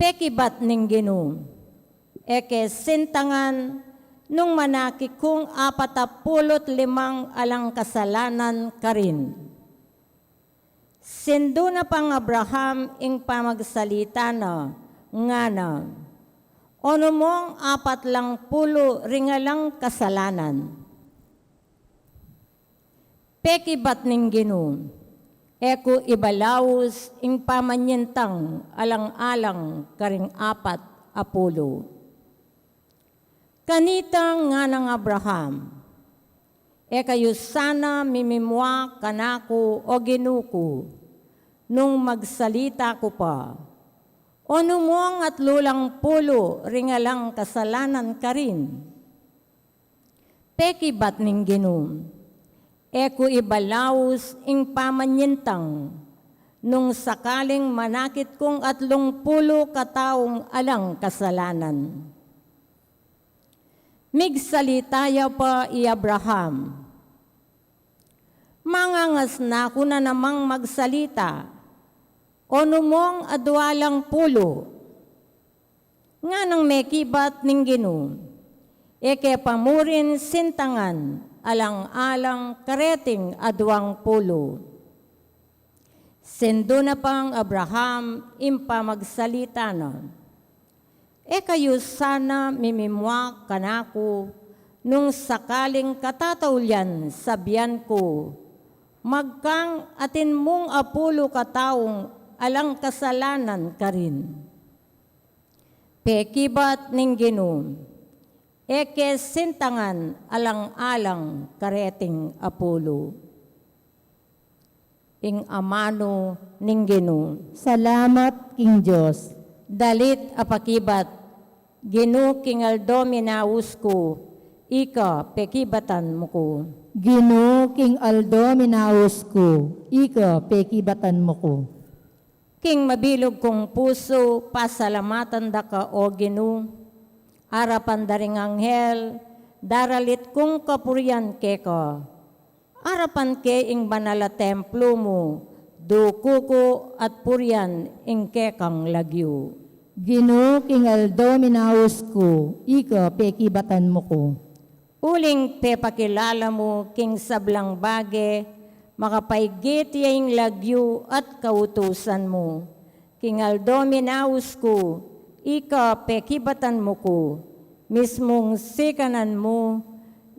Pekibat ning Ginu, e ke sintangan nung manakit kung apat a pulu't limang alang kasalanan karin? Sindu na pang Abraham ing pamagsalita na, ngana, onu mong apat lang pulu ring alang kasalanan? Pekibat ning Ginu, e ku ibalaus ing pamanyintang alang-alang karing apat a pulu. Kanita nganang Abraham, e kayu sana mimimua kanaku, o Ginu ku, nung magsalita ku pa, onu mong atlu lang pulu ring alang kasalanan karin? Pekibat ning Ginu, e ku ibalaus ing pamanyintang, nung sakaling manakit kung atlung pulu kataung alang kasalanan. Migsalita ya pa i Abraham, mangangas na ku na namang magsalita, onu mong adua lang pulu? Nganang mekibat ning Ginu, e ke pa mu rin sintangan alang-alang kareting aduang pulu. Sindu na pang Abraham ing pamagsalita na, e kayu sana mimimua kanaku nung sakaling katataulian sabian ku, Magkang atin mung apulu kataung alang kasalanan karin. Pekibat ning Ginu, e ke sintangan alang-alang kareting apulu. Ing amanu ning Ginu. Salamat king Dios. Dalit a pakibat. Ginu, king aldo minaus ku, ika pekibatan mu ku. Ginu, king aldo minaus ku, ika pekibatan mu ku. King mabilug kung pusu, pasalamatan da ka, O Ginu. Arapan da ring anghel, daralit kung kapurian keka. Arapan ke ing banal a templu mu, dukuku at purian ing kekang lagyu. Ginu, king aldo minaus ku, ika pekibatan mu ku. Uling pepakilala mu king sablang bage, makapaigit ya ing lagyu at kautusan mu. King aldo minaus ku, ika pekibatan mu ku, mismung sikanan mu,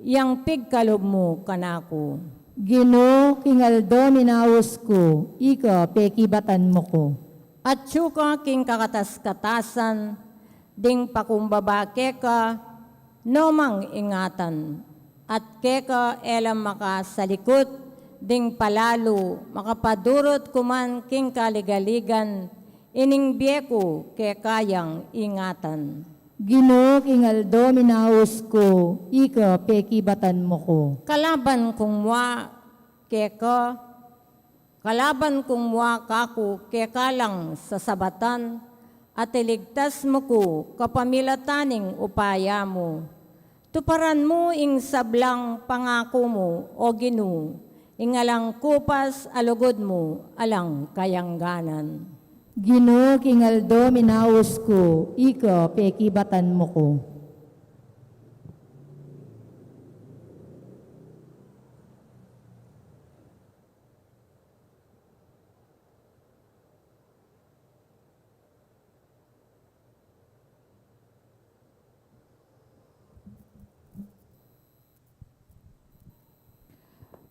yang pigkalub mu kanaku. Ginu, king aldo minaus ku, ika pekibatan mu ku. Atyu ka king kakatas-katasan, ding pakumbaba keka, no mang ingatan, at keka e la makasalikut, ding palalu makapadurut ku man king kaligaligan, ining bie ku keka yang ingatan. Ginu, king aldo minaus ku, ika pekibatan mu ku. Kalaban kung mua keka, kalaban kung mua kaku keka lang sasabatan, at iligtas mu ku kapamilatan ning upaya mu. Tuparan mu ing sablang pangaku mu, O Ginu, ing alang kupas a lugud mu alang kayangganan. Ginu, king aldo minaus ku, ika pekibatan mu ku.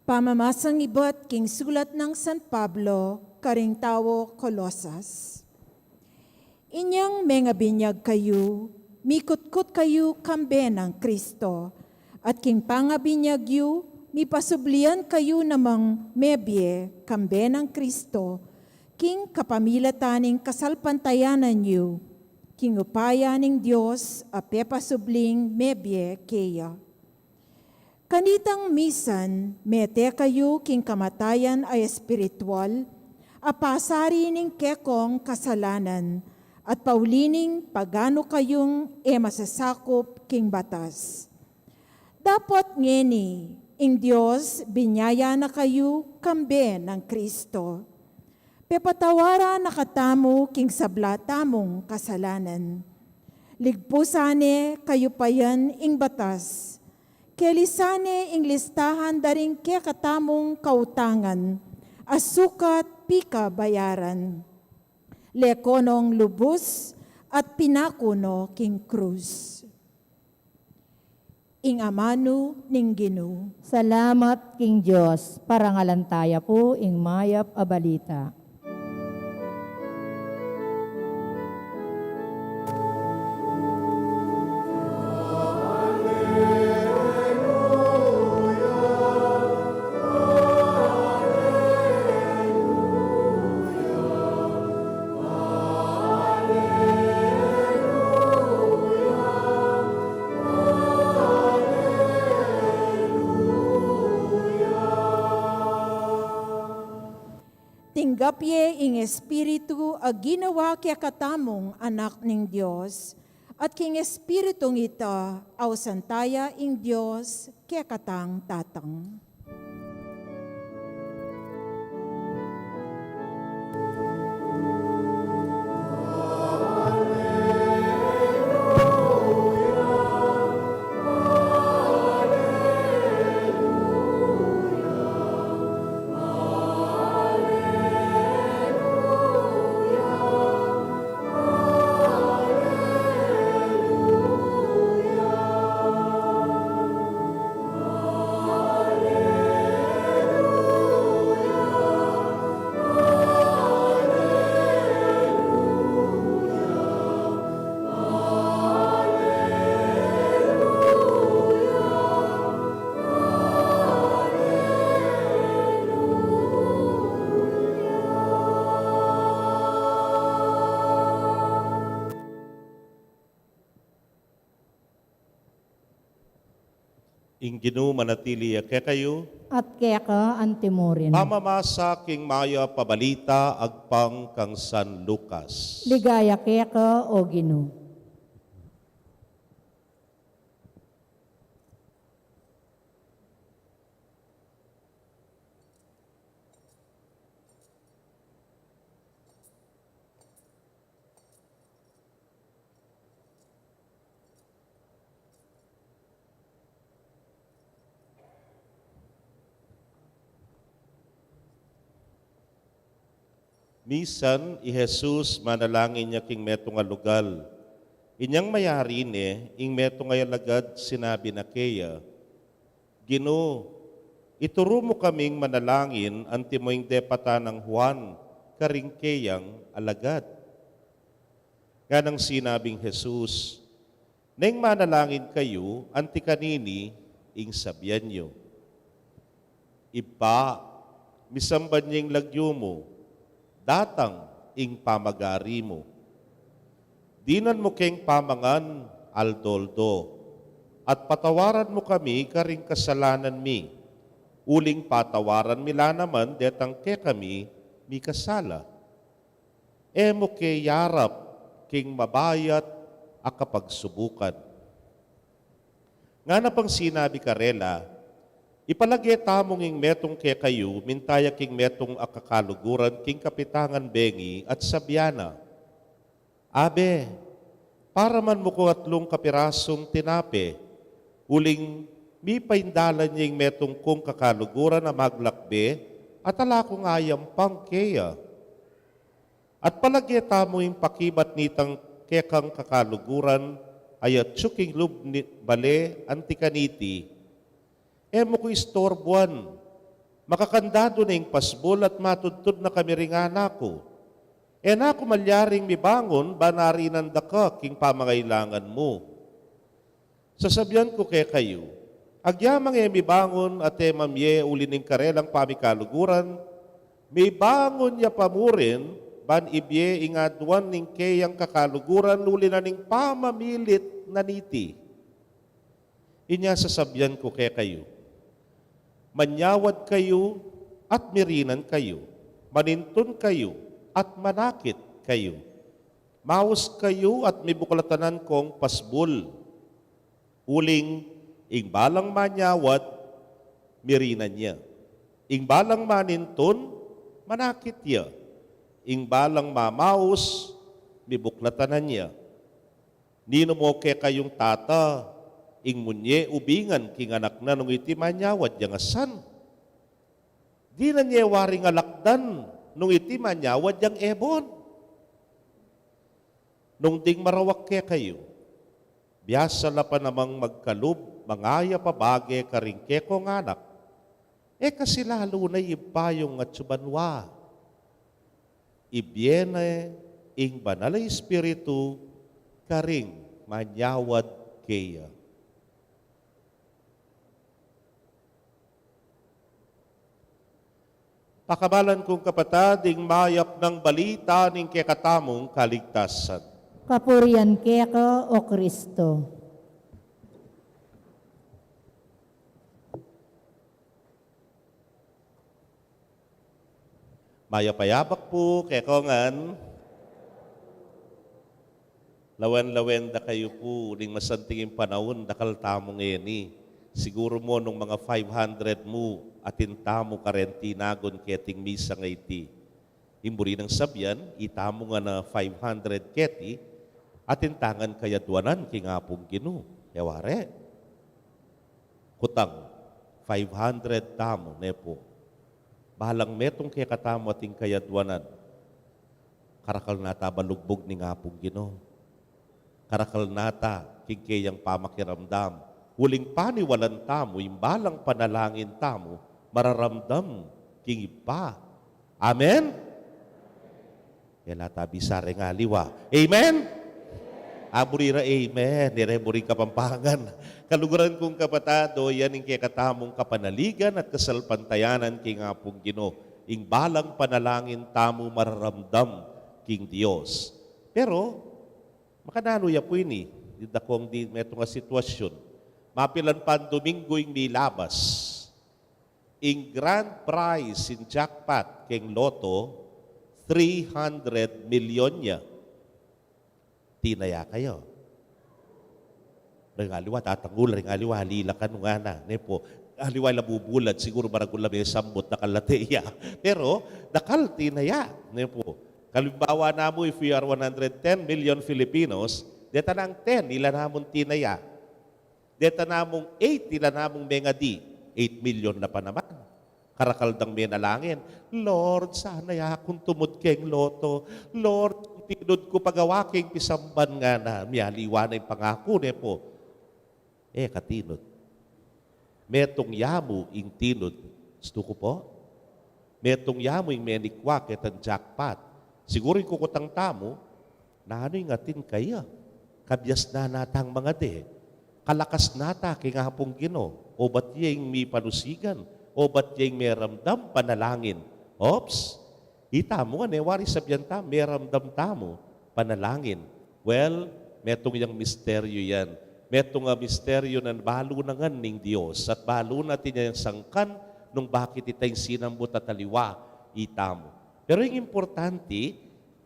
Pamamasang ibat king sulat nang San Pablo karing tau Colosas. Inyang mengabinyag kayu, mikutkut kayu kambe nang Kristo, at king pangabinyag yu, mipasublian kayu namang mebie kambe nang Kristo, king kapamilatan ning kasalpantayanan yu, king upaya ning Dios a pepasubling mebie keya. Kanitang misan, mete kayu king kamatayan a espiritual, a pasari ning kekong kasalanan, at pauli ning paganu kayung e masasakup king batas. Dapot ngeni, ing Dios binyaya na kayu kambe nang Kristo. Pepatawaran na katamu king sabla tamung kasalanan. Ligpusan ne kayu pa yan ing batas. Kelisan ne ing listahan da ring kekatamung kautangan a sukat pikabayaran. Leko nong lubus at pinaku no king krus. Ing amanu ning Ginu. Salamat king Dios. Parangalan taya pu ing mayap a balita. Tinggap ye ing Espiritu a ginawa kekatamung anak ning Dios, at king Espiritung ita, ausan taya ing Dios kekatang Tatang. Ing Ginu manatili ya kekayu. At keka antimurin. Pamamasa king mayap a balita agpang kang San Lucas. Ligaya keka, O Ginu. Misan i Jesus manalangin ya king metung a lugal. Inyang mayari ne, ing metung a alagad sinabi na keya, "Ginu, ituru mu kaming manalangin antimo ing depatan nang Juan karing keyang alagad." Nganang sinabing Jesus, "Neng manalangin kayu, anti kanini ing sabian yu: Ibpa, misamban ya ing lagyu mu, datang ing pamagari mu. Dinan mu keng pamangan aldo-aldo, at patawaran mu kami karing kasalanan mi, uling patawaran mi la naman detang kekami mikasala. E mu ke yarap king mabayat a kapagsubukan." Ngana pang sinabi karela, "Ipalage tamung ing metung kekayu, minta ya king metung a kakaluguran king kapitangan bengi at sabian na, 'Abe, paraman mu ku atlung kapirasung tinape, uling mipaindalan ya ing metung kung kakaluguran a maglakbe, at ala kung ayampang keya.' At palage tamu ing pakibat nitang kekang kakaluguran a yatsu king lub ning bale anti kaniti, 'E mu ku istorbuan. Makakandadu na ing pasbul at matudtud na kami ring anak ku. E na ku malyaring mibangun ban arinan da ka king pamangailangan mu.' Sasabian ku kekayu, agyamang e mibangun at e mamie uli ning karelang pamikaluguran, mibangun ya pa murin ban ibie ing aduan ning keyang kakaluguran uli na ning pamamilit na niti. Inya sasabian ku kekayu, manyawad kayu at mirinan kayu, manintun kayu at manakit kayu, maus kayu at mibuklatanan kong pasbul. Uling ing balang manyawad, mirinan ya. Ing balang manintun, manakit ya. Ing balang mamaus, mibuklatanan ya. Ninu mu kekayung tata, ing munye ubingan king anak na nung iti manyawad yang asan? Dinan ye waring alakdan nung iti manyawad yang ebon? Nung ding marawak kekayu, biasa la pa namang magkalub, mangayap a bage karing kekong anak, e kasi lalu na ing Ibpa yung atsu banua, ibie ne ing Banal a Espiritu karing manyawad keya. Pakamalan kung kapatad, ing mayap nang balita ning kekatamung kaligtasan. Kapurian keka, O Kristo. Mayap a yabak pu kekongan. Lawen-lawen da kayu pu, ding masanting ing panaun, dakal tamu ngeni. Siguru mu nung mga five hundred mu, atin tamu kareng tinagun keting misa ngeni. Ing buri nang sabian, itamu ngan a five hundred keti, atin ta ngan kayaduanan king Apung Ginu. E ware? Kutang, five hundred tamu, ne pu. Balang metung kekatamu ating kayaduanan. Karakal na ta balugbug ning Apung Ginu. Karakal na ta king keyang pamakiramdam. Uling paniwalan tamu, ing balang panalangin tamu, mararamdam king Ibpa. Amen? E la ta bisa reng aliwa. Amen? A, buri ra amen. E re buri Kapampangan. Kaluguran kung kapatad, o yan ing kekatamung kapanaligan at kasalpantayanan king Apung Ginu. Ing balang panalangin tamu mararamdam king Dios. Pero, makananu ya pu ini, ding dakong di metung a sitwasyun. Mapilan pan Domingo ing milabas. Ing grand prize ing jackpot keng lotto, three hundred milyon ya. Tinaya kayu. Ring aliwa, tatangul, ring aliwa, alilakan, ngana, ne pu. Aliwa, ila bubulad, siguru maragul la me sambut na kalate ya. Pero, dakal tinaya, ne pu. Kalimbawa namu, if we are one hundred ten million Filipinos, deta nang ten, ila namun tinaya. Deta namung eight, ila namung mengadi, eight million la pa naman. Karakal dang menalangin, "Lord, sana ya kung tumud keng lotto. Lord, kung tinud ku pagawa keng pisamban," ngana, mialiwa na ing pangaku, ne pu. E ka tinud. Metung yamu ing tinud. Stu ku pu? Metung yamu ing menikwa ketang jackpot. Siguru ing kukutang tamu, nanu ing atin kaya? Kabiasnan na tang mangadi. Kalakas na ta keng Apung Ginu. Obat ya ing mipanusigan. Obat ya ing meramdam, panalangin. Ops! Itamu ngan, e wari sabian tamu, meramdam tamu, panalangin. Well, metung yang misteryu yan. Metung a misteryu na balu na ngan ning Dios. At balu na atin yang sangkan nung bakit ita ing sinambut at aliwa itamu. Pero ing importante,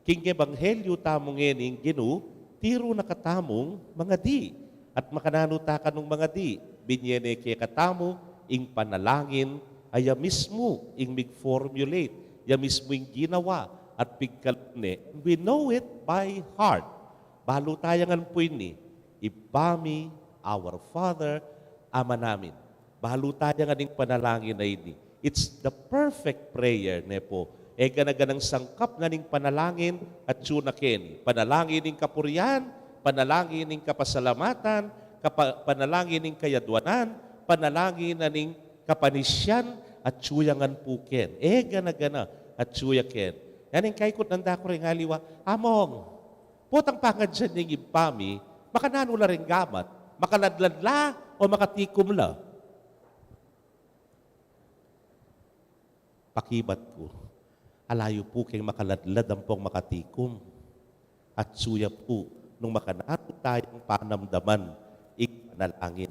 king ebanghelyu tamu ngeni ing Ginu, tiru na katamung mangadi. At makananu ta kanung mangadi, binye ne kekatamu ing panalangin, a ya mismu ing mig-formulate, ya mismu ing ginawa at pigkalub ne. We know it by heart. Balu taya ngan pu ini, Ibpa mi, Our Father, Ama namin. Balu taya ngan ing panalangin a ini. It's the perfect prayer, ne pu. E gana-ganang sangkap na ning panalangin atyu na keni. Panalangin ning kapurian, panalangin ning kapasalamatan, kapa-, panalangin ning kayadwanan, panalangin na ning kapanisian, atyu ya ngan pu ken. E gana-gana, atyu ya ken. Yan ing kaikut nanda ku ring aliwa, Among, potang pangadyan ning Ibpa mi, makananu la ring gamat, makaladlad la o makatikum la? Pakibat ku, ala yu pu keng makaladlad ampong makatikum. Atyu ya pu nung makananu tayang panamdaman ing panalangin.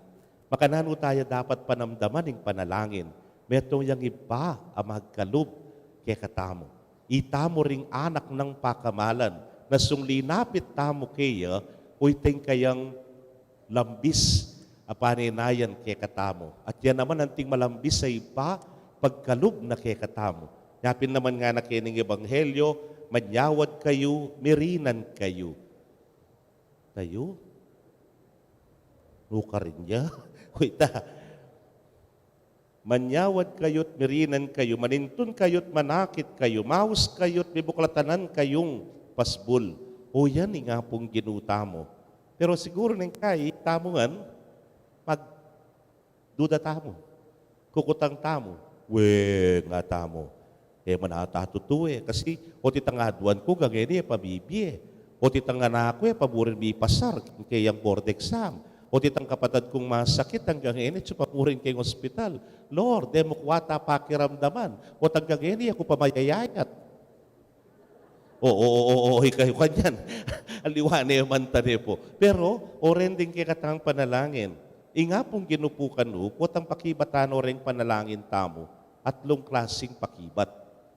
Makananu taya dapat panamdaman ing panalangin? Metung yang Ibpa a magkalub kekatamu. Itamu ring anak nang pakamalan, na sung linapit tamu keya, uyteng kayang lambis a panenayan kekatamu. At ya naman anting malambis a Ibpa, pagkalub na kekatamu. Yapin naman ngana keni ning ebanghelyo, manyawad kayu, mirinan kayu. Kayu? Nukarin ya? Wait, ah. Manyawad kayu't mirinan kayu, manintun kayu't manakit kayu, maus kayu't mibuklatanan kayung pasbul. O yan ing Apung Ginu tamu. Pero siguru neng kai, tamu ngan, magduda tamu. Kukutang tamu. We, nga tamu. E man ata tutu e. Kasi, o itang aduan ku, gangeni e pa bibie. O itang anak ku e pa burin mipasar keng keyang board exam. O itang kapatad kung masakit, anggang ngeni atyu pa burin keng ospital. Lord, e mu ku ata pakiramdaman. O itang gangeni e ku pa mayayayat. O, o, o, o, o, ikayu kanyan. Aliwa ne man tane pu. Pero, o ren ding kekatang panalangin. Ing Apung Ginu pu kanu, potang pakibatan o reng panalangin tamu. Atlung klasing pakibat.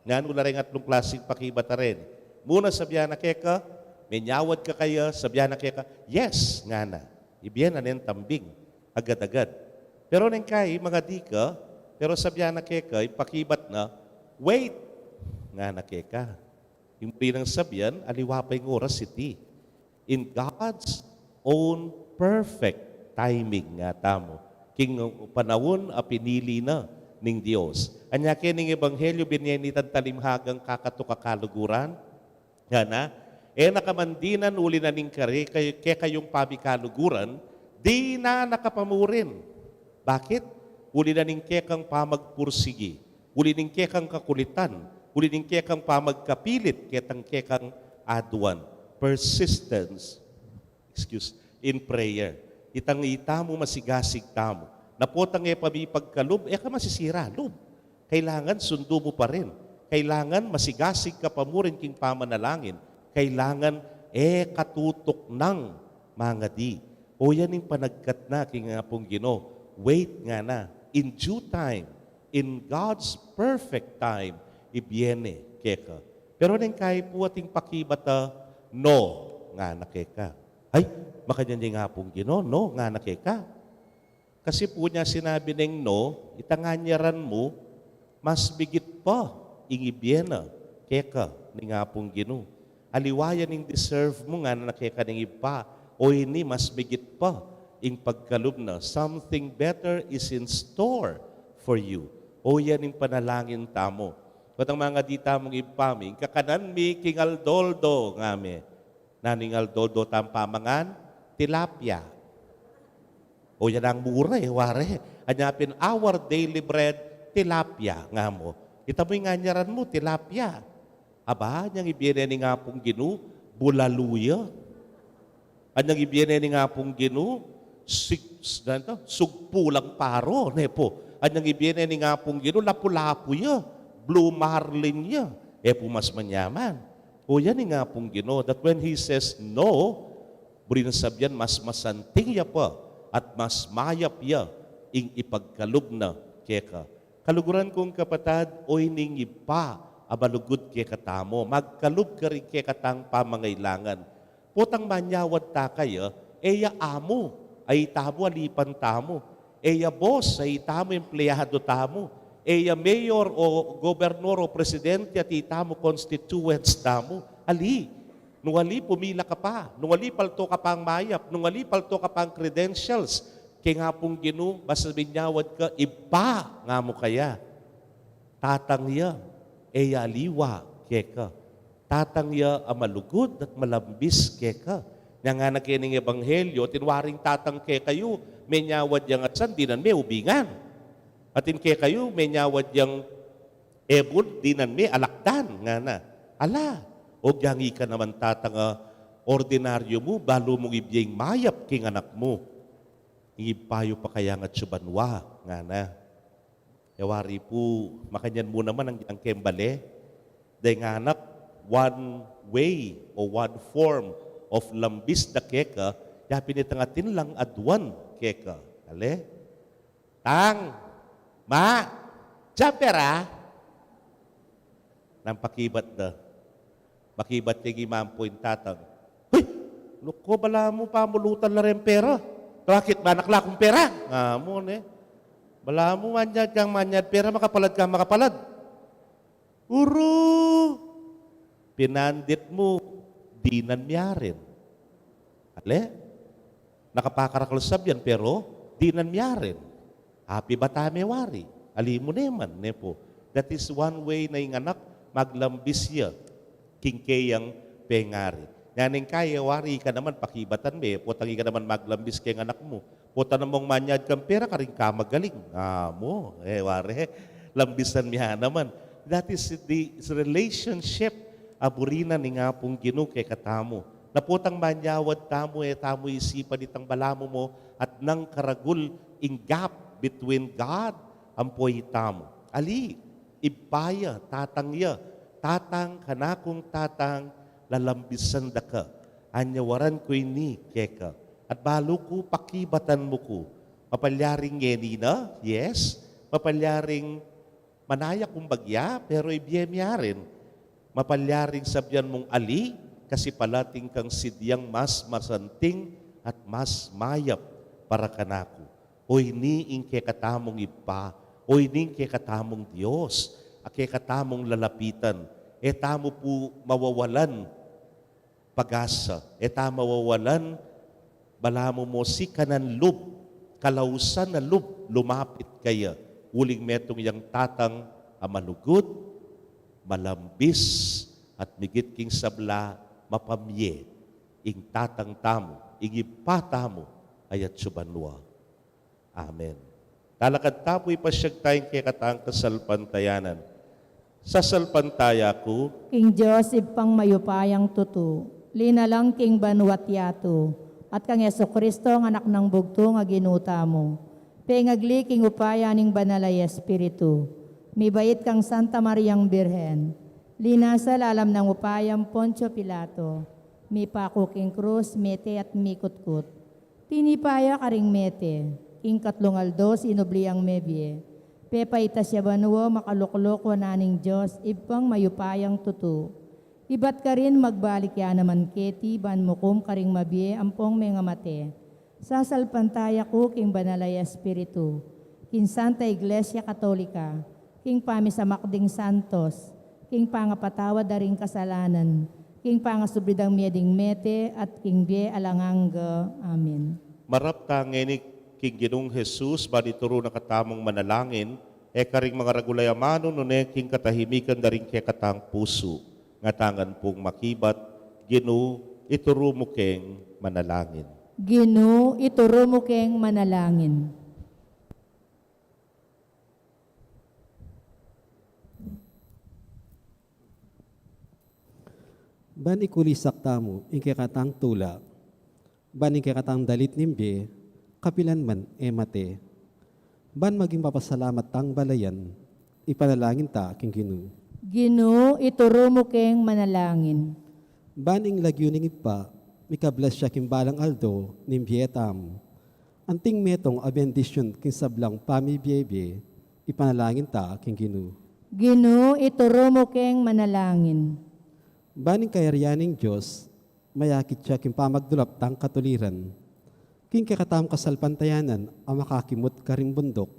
Nanu la reng atlung klasing pakibat a ren? Muna sabian na keka, menyawad ka kaya, sabian na keka, yes, ngana. Ibie na neng tambing, agad-agad. Pero neng kai, mangadi ka, pero sabian na keka, ipakibat na, wait, ngana keka. Ing buri nang sabian, aliwa pa ing oras iti. In God's own perfect timing, nga tamu, king panaun a pinili na ning Dios. Anya keni ning ebanghelyu, binye ne itang talimhagang kakatuk a kaluguran. Ngana, e na ka man dinan uli na ning kare-, kay-, kekayung pamikaluguran, dinan na ka pa murin. Bakit? Uli na ning kekang pamagpursigi. Uli ning kekang kakulitan, uli ning kekang pamagkapilit, ketang kekang aduan. Persistence, excuse, in prayer. Itang itamu masigasig tamu. Na potang e pa mipagkalub, e ka masisira lub. Kailangan sundu mu pa rin. Kailangan masigasig ka pa murin king pamanalangin. Kailangan e ka tutuknang mangadi. O yan ing panagkat na king Apung Ginu. Wait, ngana. In due time, in God's perfect time, ibie ne keka. Pero neng kayi pu ating pakibat a, "No," ngana keka. Ay, makanyan ing Apung Ginu, "No," ngana keka. Kasi pu inya sinabi neng no, itang anyaran mu, mas migit pa ing ibie na keka ning Apung Ginu. Aliwa ya ning deserve mu, ngana na keka ning Ibpa, o ini mas migit pa ing pagkalub na. Something better is in store for you. O yan ing panalangin tamu. Potang mangadi tamung Ibpa mi, ing kakanan mi king aldo-aldo, ngame. Nanu ing aldo-aldo tang pamangan? Tilapia. O yan ang mura e, ware. Anya pin, "Our daily bread, tilapia," ngamu. Ita mu ing anyaran mu, tilapia. Aba, anyang ibie ne ning Apung Ginu, bulalu ya. Anyang ibie ne ning Apung Ginu, sig-, s-, nanu to? Sugpu lang paro, ne pu. Anyang ibie ne ning Apung Ginu, lapu-lapu ya, blue marlin ya. E pu mas manyaman. O yan ing Apung Ginu, that when He says no, buring sabyan mas masanting ya pa at mas mayap ya ing ipagkalub na keka. Kaluguran kung kapatad, o ining Ibpa a malugud kekatamu, magkalub karing kekatang pamangailangan. Potang manyawad ta kaya, e ya amu, a itamu alipan tamu. E ya boss, a itamu empleyado tamu. E ya mayor o gobernador o presidente, a itamu constituents tamu. Ali, nung ali pumila ka pa, nung ali palto ka pang mayap, nung ali palto ka pang credentials, king Apung Ginu, basta minyawad ka, Ibpa, ngamu kaya. Tatang ya, e ya aliwa keka. Tatang ya a malugud at malambis keka. Nya ngana keni king ebanghelyo, atin waring tatang kekayu, menyawad yang atsan, dinan me ubingan. Atin kekayu, menyawad yang ebun, dinan me alakdan, ngana. Ala, o gyang ika naman tatang a ordinaryo mu, balu mung ibie ing mayap king anak mu. Ing Ibpa yu pa kaya king atsu banua, ngana. E wari pu, makanyan mu naman ing, ing keng bale, deng anak, one way o one form of lambis da keka, ya pin itang atin lang aduan keka. Ale? Tang, Ma, agyang pera? Nang pakibat da. Makibat ya ing ima ampo ing tatang. Huy! Naku, balamu pamulutan la reng pera. Bakit, manakit la kung pera? Ngamu, ne. Balamu manyad kang manyad pera, makapalad kang makapalad. Uru! Pinandit mu, dinan miarin. Ale? Nakapakarakal sabyan, pero dinan miarin. Api bata me wari, ali mu ne man, ne pu. That is one way na ing anak maglambis ya king keyang pengari. Nya neng kaya wari ika naman pakibatan me, potang ika naman maglambis keng anak mu. Potang namung manyad kang pera, karin ka magaling. Ngamu, e wari, lambisan me naman. That is the relationship a buri na ning Apung Ginu kekatamu. Na potang manyawad tamu, e tamu isipan itang balamu mu, at nang karagul ing gap between God ampo itamu. Ali, Ibpa ya, Tatang ya, Tatang, kanakung Tatang, lalambisan da ka. Anyawaran ku ini keka. At balu ku pakibatan mu ku. Mapalyaring ngeni na, yes. Mapalyaring manaya kung bagya, pero ibie miarin. Mapalyaring sabyan mung ali, kasi palating kang sidyang mas masanting at mas mayap para kanaku. O ini ing kekatamung Ibpa, o ini ing kekatamung Dios, a kekatamung lalapitan, e tamu pu mawawalan pag-asa, e ta mawawalan, balamu mu sikanan lub, kalausan a lub, lumapit kaya, uling metung yang Tatang a malugud, malambis, at migit king sabla, mapamie, ing Tatang tamu, ing Ibpa tamu, a atsu banua. Amen. Talakad ta pu, ipasyag taya ing kekatang kasalpantayanan. Sasalpantaya ku king Dios Ibpang mayupayang tutu, linalang king banua't yatu, at kang Jesucristo, a Anak nang Bugtung a Ginu tamu, pengagli king upaya ning Banal a Espiritu, mibait kang Santa Mariang Birhen, linasa lalam nang upayang Poncio Pilato, mipaku king krus, mete at mikutkut, Tinipa ya karing mete, king katlung aldo sinubli yang mebie. Pepaitas ya banua, makalukluk wanan ning Dios, Ibpang mayupayang tutu. Ibat karin magbalik ya naman keti ban mukum karing mabie ampong mengamate. Sasalpantaya ku king Banal a Espiritu, king Santa Iglesia Katolika, king pamisamak ding santos, king pangapatawad da ring kasalanan, king pangasubli dang mie ding mete, at king bie alang angga. Amen. Marap ta ngeni king Ginung Jesus, ban ituru na katamung manalangin, e karing mangaragul a amanu, nune king katahimikan da ring kekatang pusu. Ngatanan pung makibat, Ginu, ituru mu keng manalangin. Ginu, ituru mu keng manalangin. Ban ikulisak tamu ing kekatang tula, ban ing kekatang dalit ning bie, kapilan man e mate. Ban maging mapasalamat tang balayan, ipanalangin ta king Ginu. Ginu, ituru mu keng manalangin. Ban ing lagyu ning Ibpa, mikablas ya king balang aldo ning bie tamu. Anting metung a bendisyun king sablang pamibie-bie, ipanalangin ta king Ginu. Ginu, ituru mu keng manalangin. Ban ing kayarian ning Dios, mayakit ya king pamagdulap tang katuliran. King kekatamung kasalpantayanan a makakimut karing bunduk,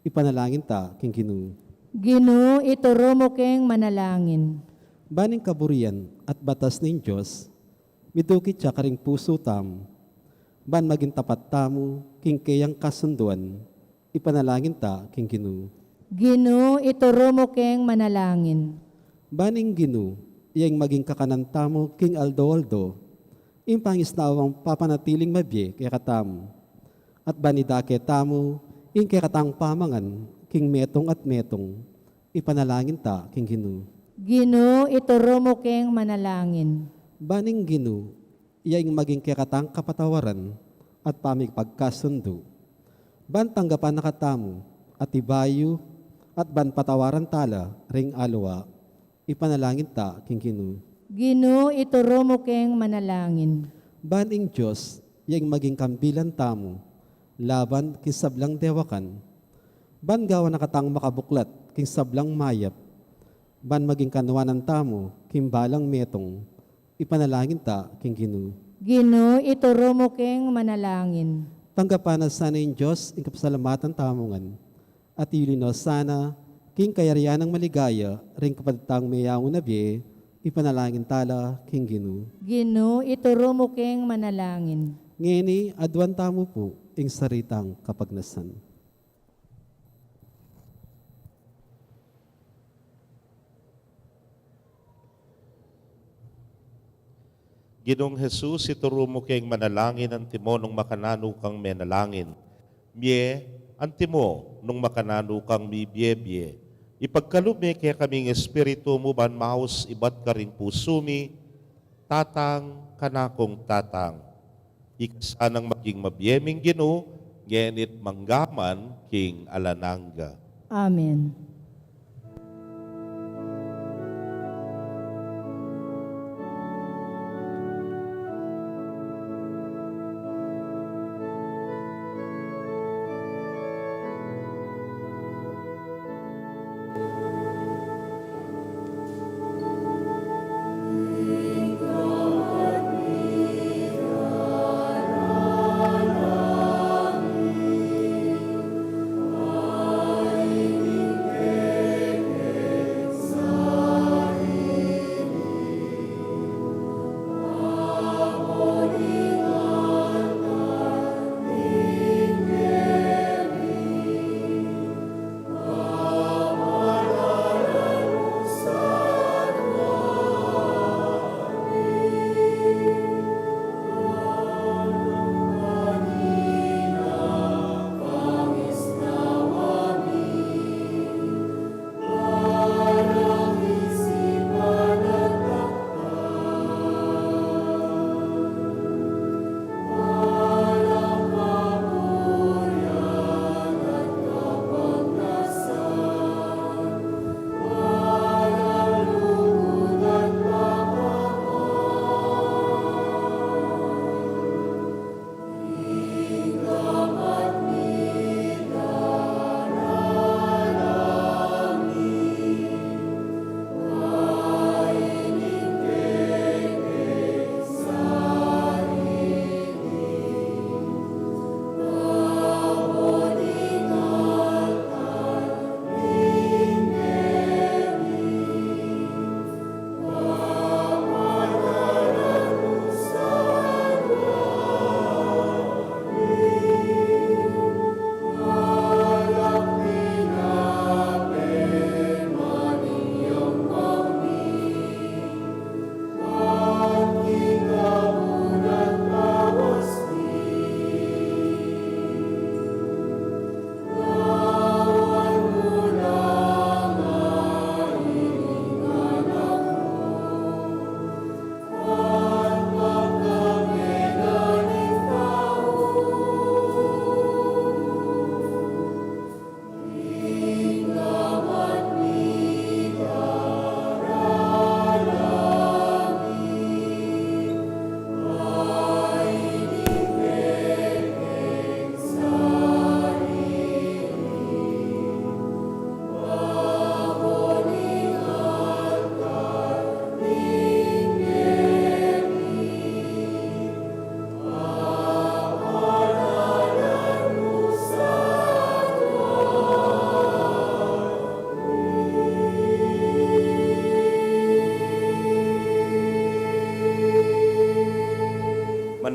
ipanalangin ta king Ginu. Ginu, ituru mu keng manalangin. Ban ing kaburian at batas ning Dios, midukit ya karing pusu tamu. Ban maging tapat tamu king keyang kasunduan, ipanalangin ta king Ginu. Ginu, ituru mu keng manalangin. Ban ing Ginu, iya ing maging kakanan tamu king aldo-aldo, ing pangisnawang papanatiling mabie kekatamu. At ban idake tamu ing kekatang pamangan king metung at metung, ipanalangin ta king Ginu. Ginu, ituru mu keng manalangin. Ban ing Ginu, iya ing maging kekatang kapatawaran at pamipagkasundu. Ban tanggapan na katamu at ibayu at ban patawaran tala ring aliwa, ipanalangin ta king Ginu. Ginu, ituru mu keng manalangin. Ban ing Dios, iya ing maging kambilan tamu laban king sablang dewakan. Ban gawan na katang makabuklat king sablang mayap. Ban maging kanuanan tamu king balang metung, ipanalangin ta king Ginu. Ginu, ituru mu keng manalangin. Tanggapan na sana ning Dios ing kapasalamatan tamu ngan, at iyuli no sana king kayarian nang maligaya ring kapatad tang meyaun a bie, ipanalangin tala king Ginu. Ginu, ituru mu keng manalangin. Ngeni, aduan tamu pu ing saritang kapagnasan. Ginung Jesus, ituru mu keng manalangin antimo nung makananu kang menalangin. Mie, antimo nung makananu kang mibie-bie. Ipagkalub me kekaming espiritu mu ban maus ibat karing pusu mi, Tatang, kanakung Tatang. Ika sanang maging mabie ming Ginu, ngeni't manggaman king alang angga. Amen.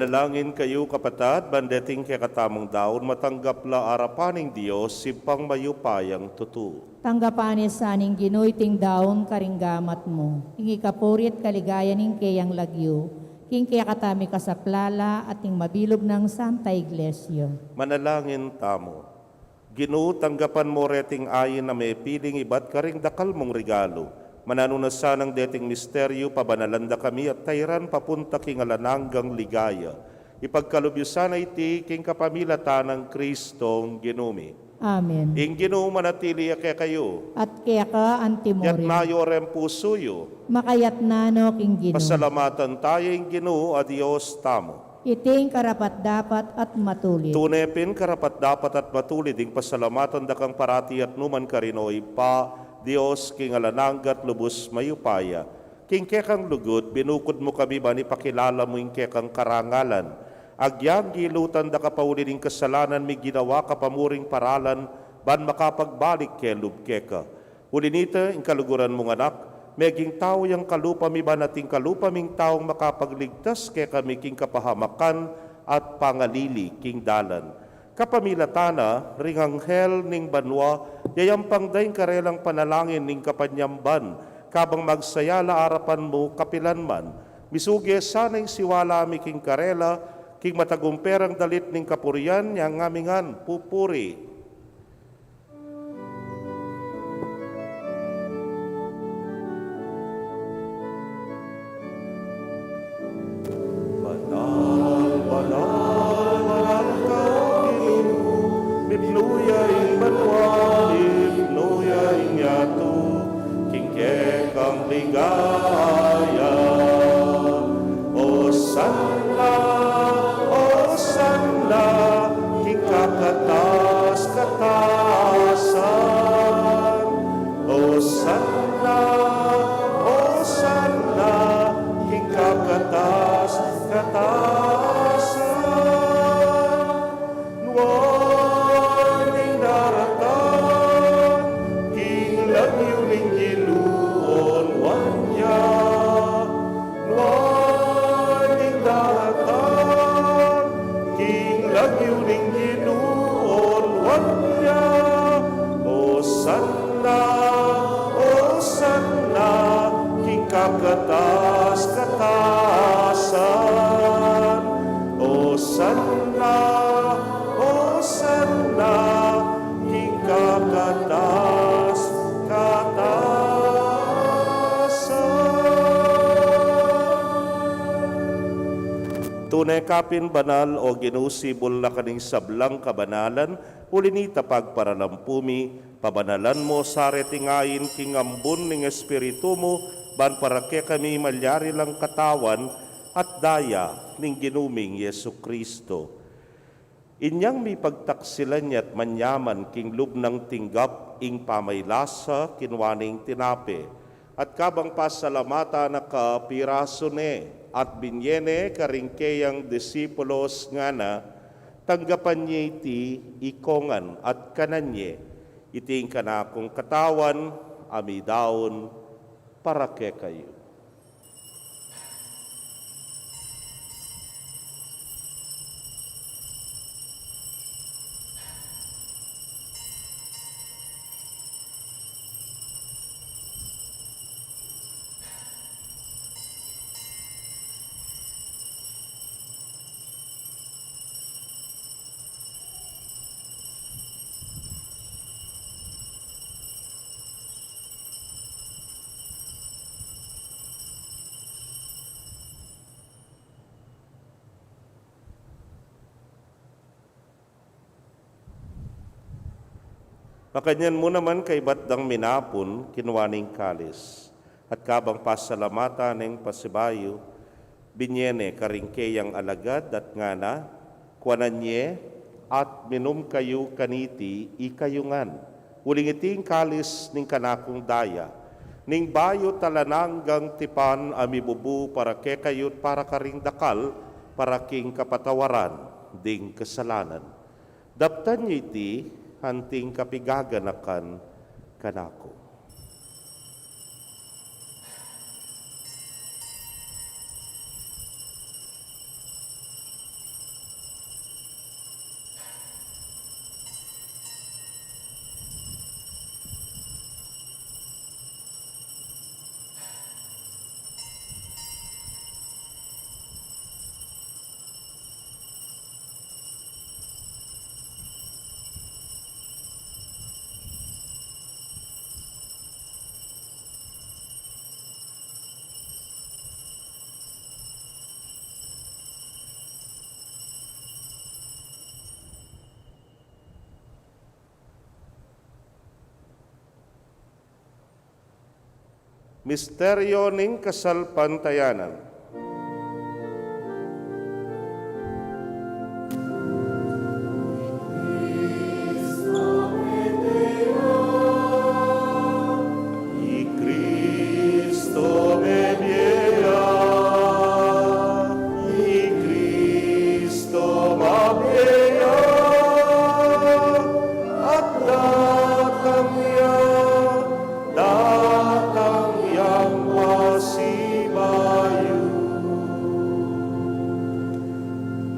Manalangin kayu, kapatad, ban deting kekatamung daun matanggap la arapan ning Dios, Ibpang mayupayang tutu. Tanggapan na sa ning Ginu iting daun karing gamat mu, king ikapuri at kaligayan ning keyang lagyu, king kekatami kasaplalan at ning mabilug nang Santa Iglesia. Manalangin tamu. Ginu, tanggapan mu reting ain a mepiling ibat karing dakal mung regalu. Mananu na sanang deting misteryu pabanalan da kami at tairan papunta king alang anggang ligaya. Ipagkalub yu sana iti king kapamilatan nang Kristong Ginu mi. Amen. Ing Ginu manatili ya kekayu. At keka antimurin. Itas yu ring pusu yu. Makatas na no king Ginu. Pasalamatan taya ing Ginu a Dios tamu. Iti ing karapat-dapat at matulid. Tune pin karapat-dapat at matulid ing pasalamatan da kang parati at nukarin man, O Ibpa, Dios king alang angga at lubus mayupaya. King kekang lugud, binukud mu kami ban ipakilala mu ing kekang karangalan. Agyang gilutan da ka pauli ning kasalanan mi, ginawa ka pa muring paralan, ban makapagbalik kelub keka. Uli na nita, ing kaluguran mung Anak, meging tau yang kalupa mi, ban ating kalupa ming taung makapagligtas kekami king kapahamakan at pangalili king dalan. Kapamilatan na ring anghel ning banua, yayampang da ing karelang panalangin ning kapanyamban, kabang magsaya la arapan mu kapilan man. Misuge sana ing siwala mi king karela, king matagumpe rang dalit ning kapurian, yang ngaming ngan pupuri. Banal, banal, banal ka, O Ginu, mipnu ya ing banua, mipnu ya ing yatu, king kekang ligaya. Osanna, osanna, king kakatas-katasan. Osanna, osanna, king kakatas-katasan. Nuan ing daratang king lagyu ning Ginu, o nuan ya. Nuan ing daratang king lagyu ning Ginu, o nuan ya. Osanna, osanna, king kakatas-katasan. Osanna, osanna, king kakatas-katasan. Tune ka pin banal, O Ginu, sibul na ka ning sablang kabanalan, uli na nita pagparalan pu mi, pabanalan mu sa reting ain king ambun ning Espiritu mu, ban para kekami malyari lang katawan at daya ning Ginu ming Jesucristo. Inyang mipagtaksilan ya at manyaman king lub nang tinggap ing pamaylasa, kinua ne ing tinape, at kabang pasalamatan na ka, pirasu ne, at binye ne karing keyang disipulos, ngana: Tanggapan ye iti ikongan at kanan ye, iti ing kanakung katawan a midaun para kekayu. Makanyan mu naman kaybat dang minapun, kinua ne ing kalis, at kabang pasalamatan neng pasibayu, binye ne karing keyang alagad at ngana: Kuanan ye at minum kayu kaniti ikayu ngan, uling iti ing kalis ning kanakung daya, ning bayu at alang anggang tipan a mibubu para kekayu at para karing dakal, para king kapatawaran ding kasalanan. Daptan ye iti anting kapigaganakan kanaku. Misteryo ning kasalpantayanan. I Kristo mebie ya, i Kristo mabie ya, at datang ya, datang yang pasibayu.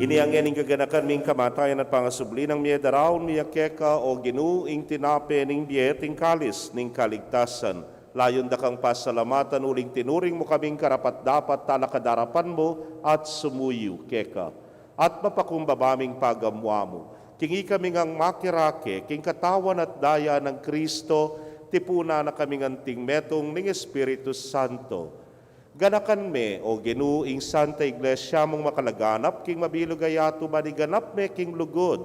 Ini ngeni ing kaganakan mi king kamatayan at pangasubli nang mie, daraun mi ya keka, o Ginu, ing tinape ning bie at ing kalis ning kaligtasan. Layun da kang pasalamatan uling tinuring mu kaming karapat-dapat talakad king arapan mu at sumuyu keka. At mapakumbaba ming pagamuan mu king ikami ngang makirake king katawan at daya nang Kristo, tipunan na kaming anting metung ning Espiritu Santo. Ganakan me, o Ginu, ing Santa Iglesia mung makalaganap king mabilug a yatu, ban iganap me king lugud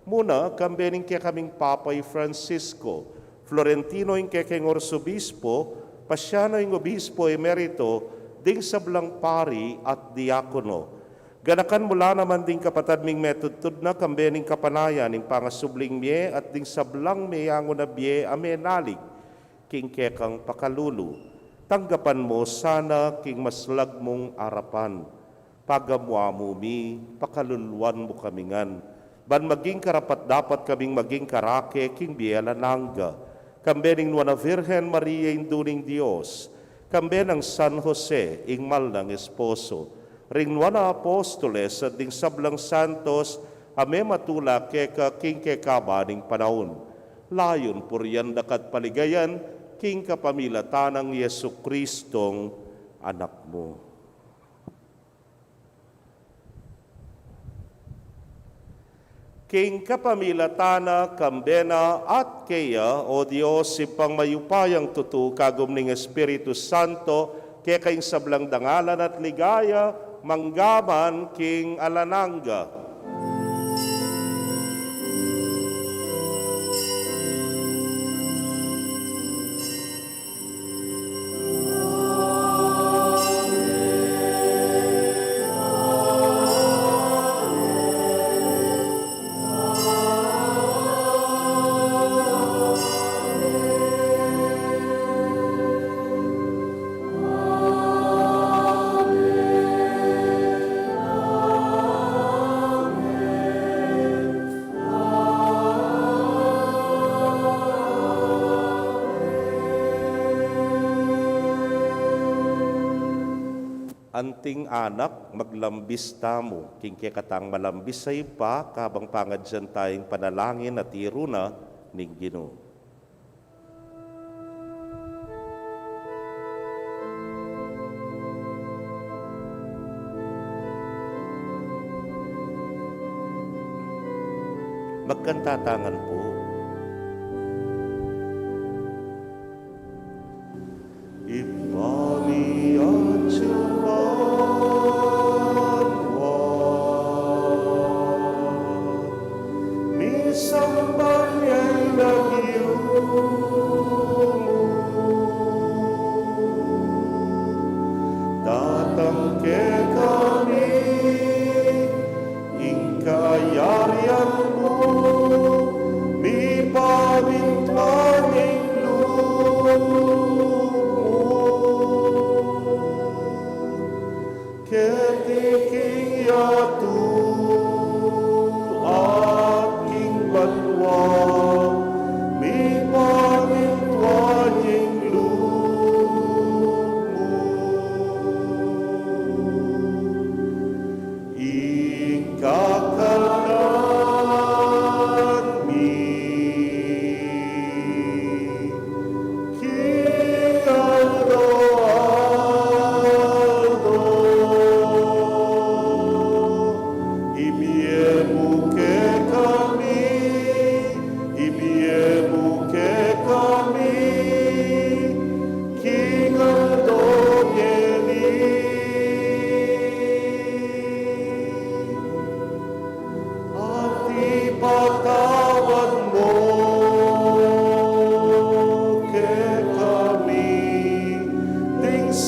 mu na, kambe ning kekaming Papa i Francisco, Florentino ing kekeng Arsobispo, Paciano ing Obispo Emerito, ding sablang pari at diakono. Ganakan mu la naman ding kapatad ming metudtud na, kambe ning kapanayan ning pangasubling mie at ding sablang meyangu na bie a menalig king kekang pakalulu. Tanggapan mu sana king maslag mung arapan. Pagamuan mu mi, pakaluluan mu kami ngan, ban maging karapat-dapat kaming maging karake king bie alang angga, kambe ning Nuan a Virgen Maria, Indu ning Dios, kambe nang San Jose, ing mal nang esposo, ring Nuan a Apostoles, at ding sablang santos a mematula keka king kekaban ning panaun. Layun purian da ka at paligayan king kapamilatan nang Jesucristong Anak mu. King kapamilatan na, kambe na, at keya, o Dios, Ibpang mayupayang tutu, kagum ning Espiritu Santo, keka ing sablang dangalan at ligaya, mangga man king alang angga. Anting anak, maglambis tamu king kekatang malambis a Ibpa, kabang pangadyan taya ing panalangin a tiru na ning Ginu. Magkanta ta ngan pu. Ibpa mi atsu ka banua, misamban ya ing lagyu mu, datang kekami ing kayarian mu, mipamintuan ing lub mu.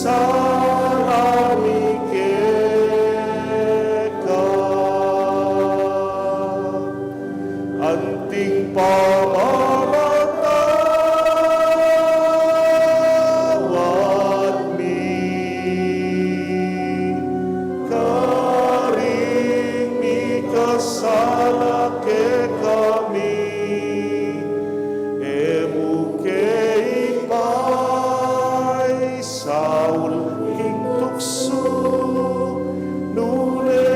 Sala mi keka, anting pamamatawad mi, karing mikasala kekami, e mu ke ipaisaul king tuksu, nune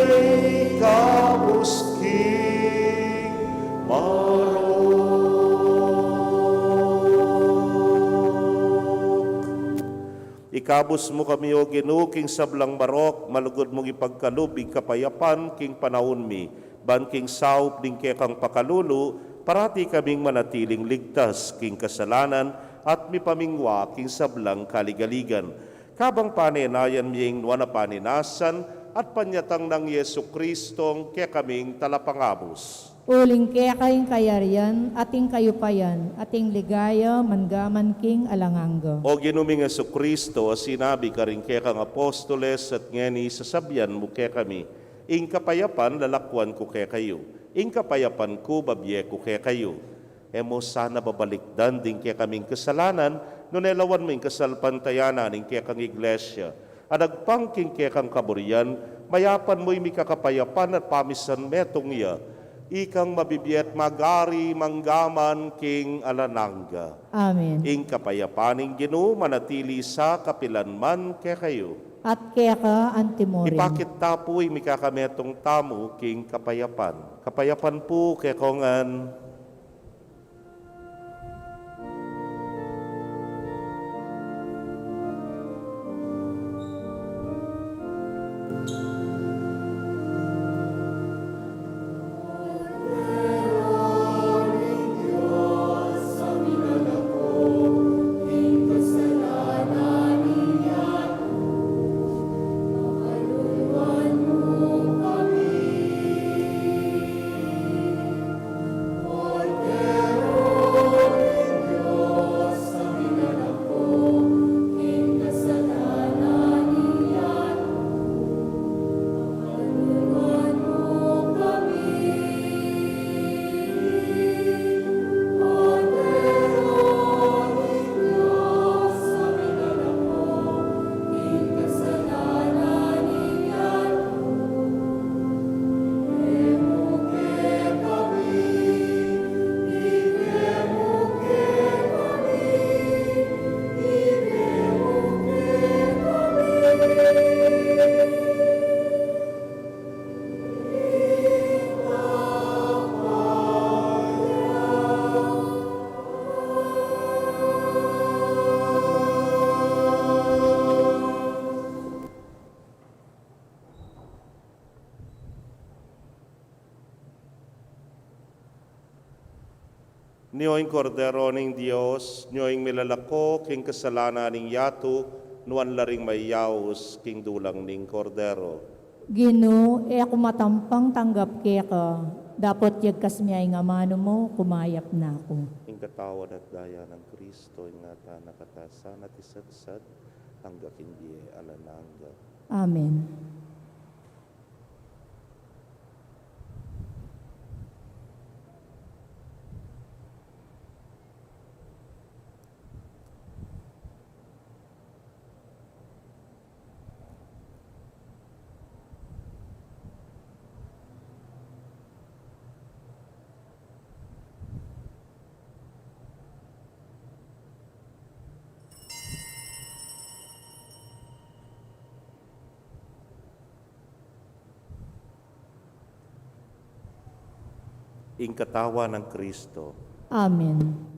ikabus king marok. Ikabus mu kami, O Ginu, king sablang marok, malugud mung ipagkalub ing kapayapan king panaun mi, ban king saup ning kekang pakalulu, parati kaming manatiling ligtas king kasalanan at mipamingwa king sablang kaligaligan. Kabang panenayan mi ing nuan a paninasan at panyatang nang Jesucristong kekaming Talapangabus. Uling keka ing kayarian at ing kayupayan at ing ligaya manggaman king alang angga. O Ginu ming Jesucristo, a sinabi karing kekang apostoles at ngeni sasabian mu kekami, ing kapayapan lalakuan ku kekayu, ing kapayapan ku babie ku kekayu. E mu sana babalikdan ding kekaming kasalanan, nune lawan mu ing kasalpantayanan ning kekang Iglesia, a nagpang king kekang kaburian, mayapan mu ing mikakapayapan at pamisan metung ya, ikang mabibie at mag-ari manggaman king alang angga. Amen. Ing kapayapan ning Ginu manatili sa kapilan man kekayu. At keka antimurin. Ipakit ta pu ing mikakametung tamu king kapayapan. Kapayapan pu kekongan. Nyo ing Kordero ning Dios, nyo ing milalako king kasalanan ning yatu, nuan la ring mayaus king dulang ning Kordero. Ginu, e ku matampang tanggap keka, dapot yagkas mu ing amanu mu, kumayap na ku. Ing katawan at daya nang Kristo, ingatan na katamu sana at isatsat, angga king bie alang angga. Amen. Ing katawan nang Kristo. Amen.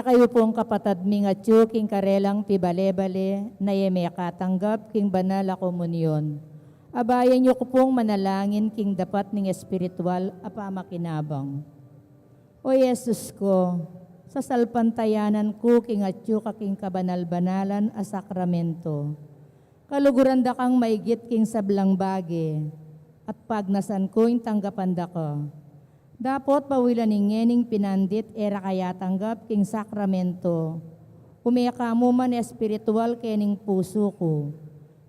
Kayu pung kapatad ming atyu king karelang pibale-bale na e mekatanggap king banal a komunyon, abayan yu ku pung manalangin king dapat ning espiritual a pamakinabang. O Jesus ku, sasalpantayanan ku king atyu ka king kabanal-banalan a sakramento. Kaluguran da kang maigit king sablang bage, at pagnasan ku ing tanggapan da ka. Dapot bawilan ing ngening pinandit e ra ka yatanggap king sakramento, ume ka mu man espiritual kening pusu ku.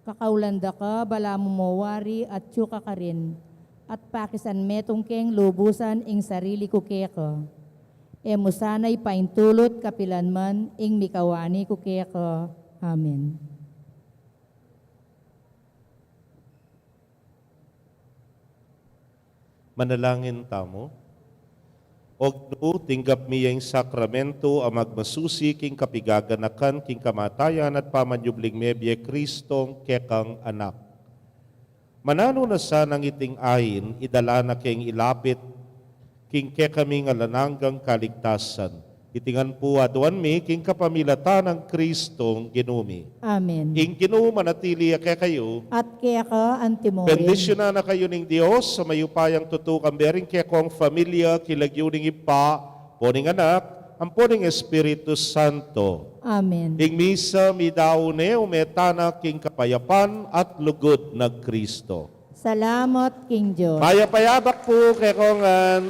Kakaulan da ka, balamu mo wari atyu ka karin, at pakisan metung keng lubusan ing sarili ku keka. E mu sana ipaintulut kapilan man ing mikawani ku keka. Amen. Manalangin tamu. O Ginu, tinggap mi ya ing sakramento a magmasusi king kapigaganakan king kamatayan at pamanyubling mebie Kristong kekang Anak. Mananu na sanang iting ain idala na keng ilapit king kekaming alang anggang kaligtasan. Iti ngan pu aduan mi king kapamilatan nang Kristong Ginu mi. Amen. Ing Ginu manatili ya kekayu. At keka antimurin. Bendisyunan na kayu ning Dios a mayupayang tutu, kambe ring kekong familia, king lagyu ning Ibpa, ampo ning Anak, ampo ning Espiritu Santo. Amen. Ing misa meyari ne, ume tana king kapayapan at lugud nang Kristo. Salamat king Dios. Mayap a yabak pu kekongan.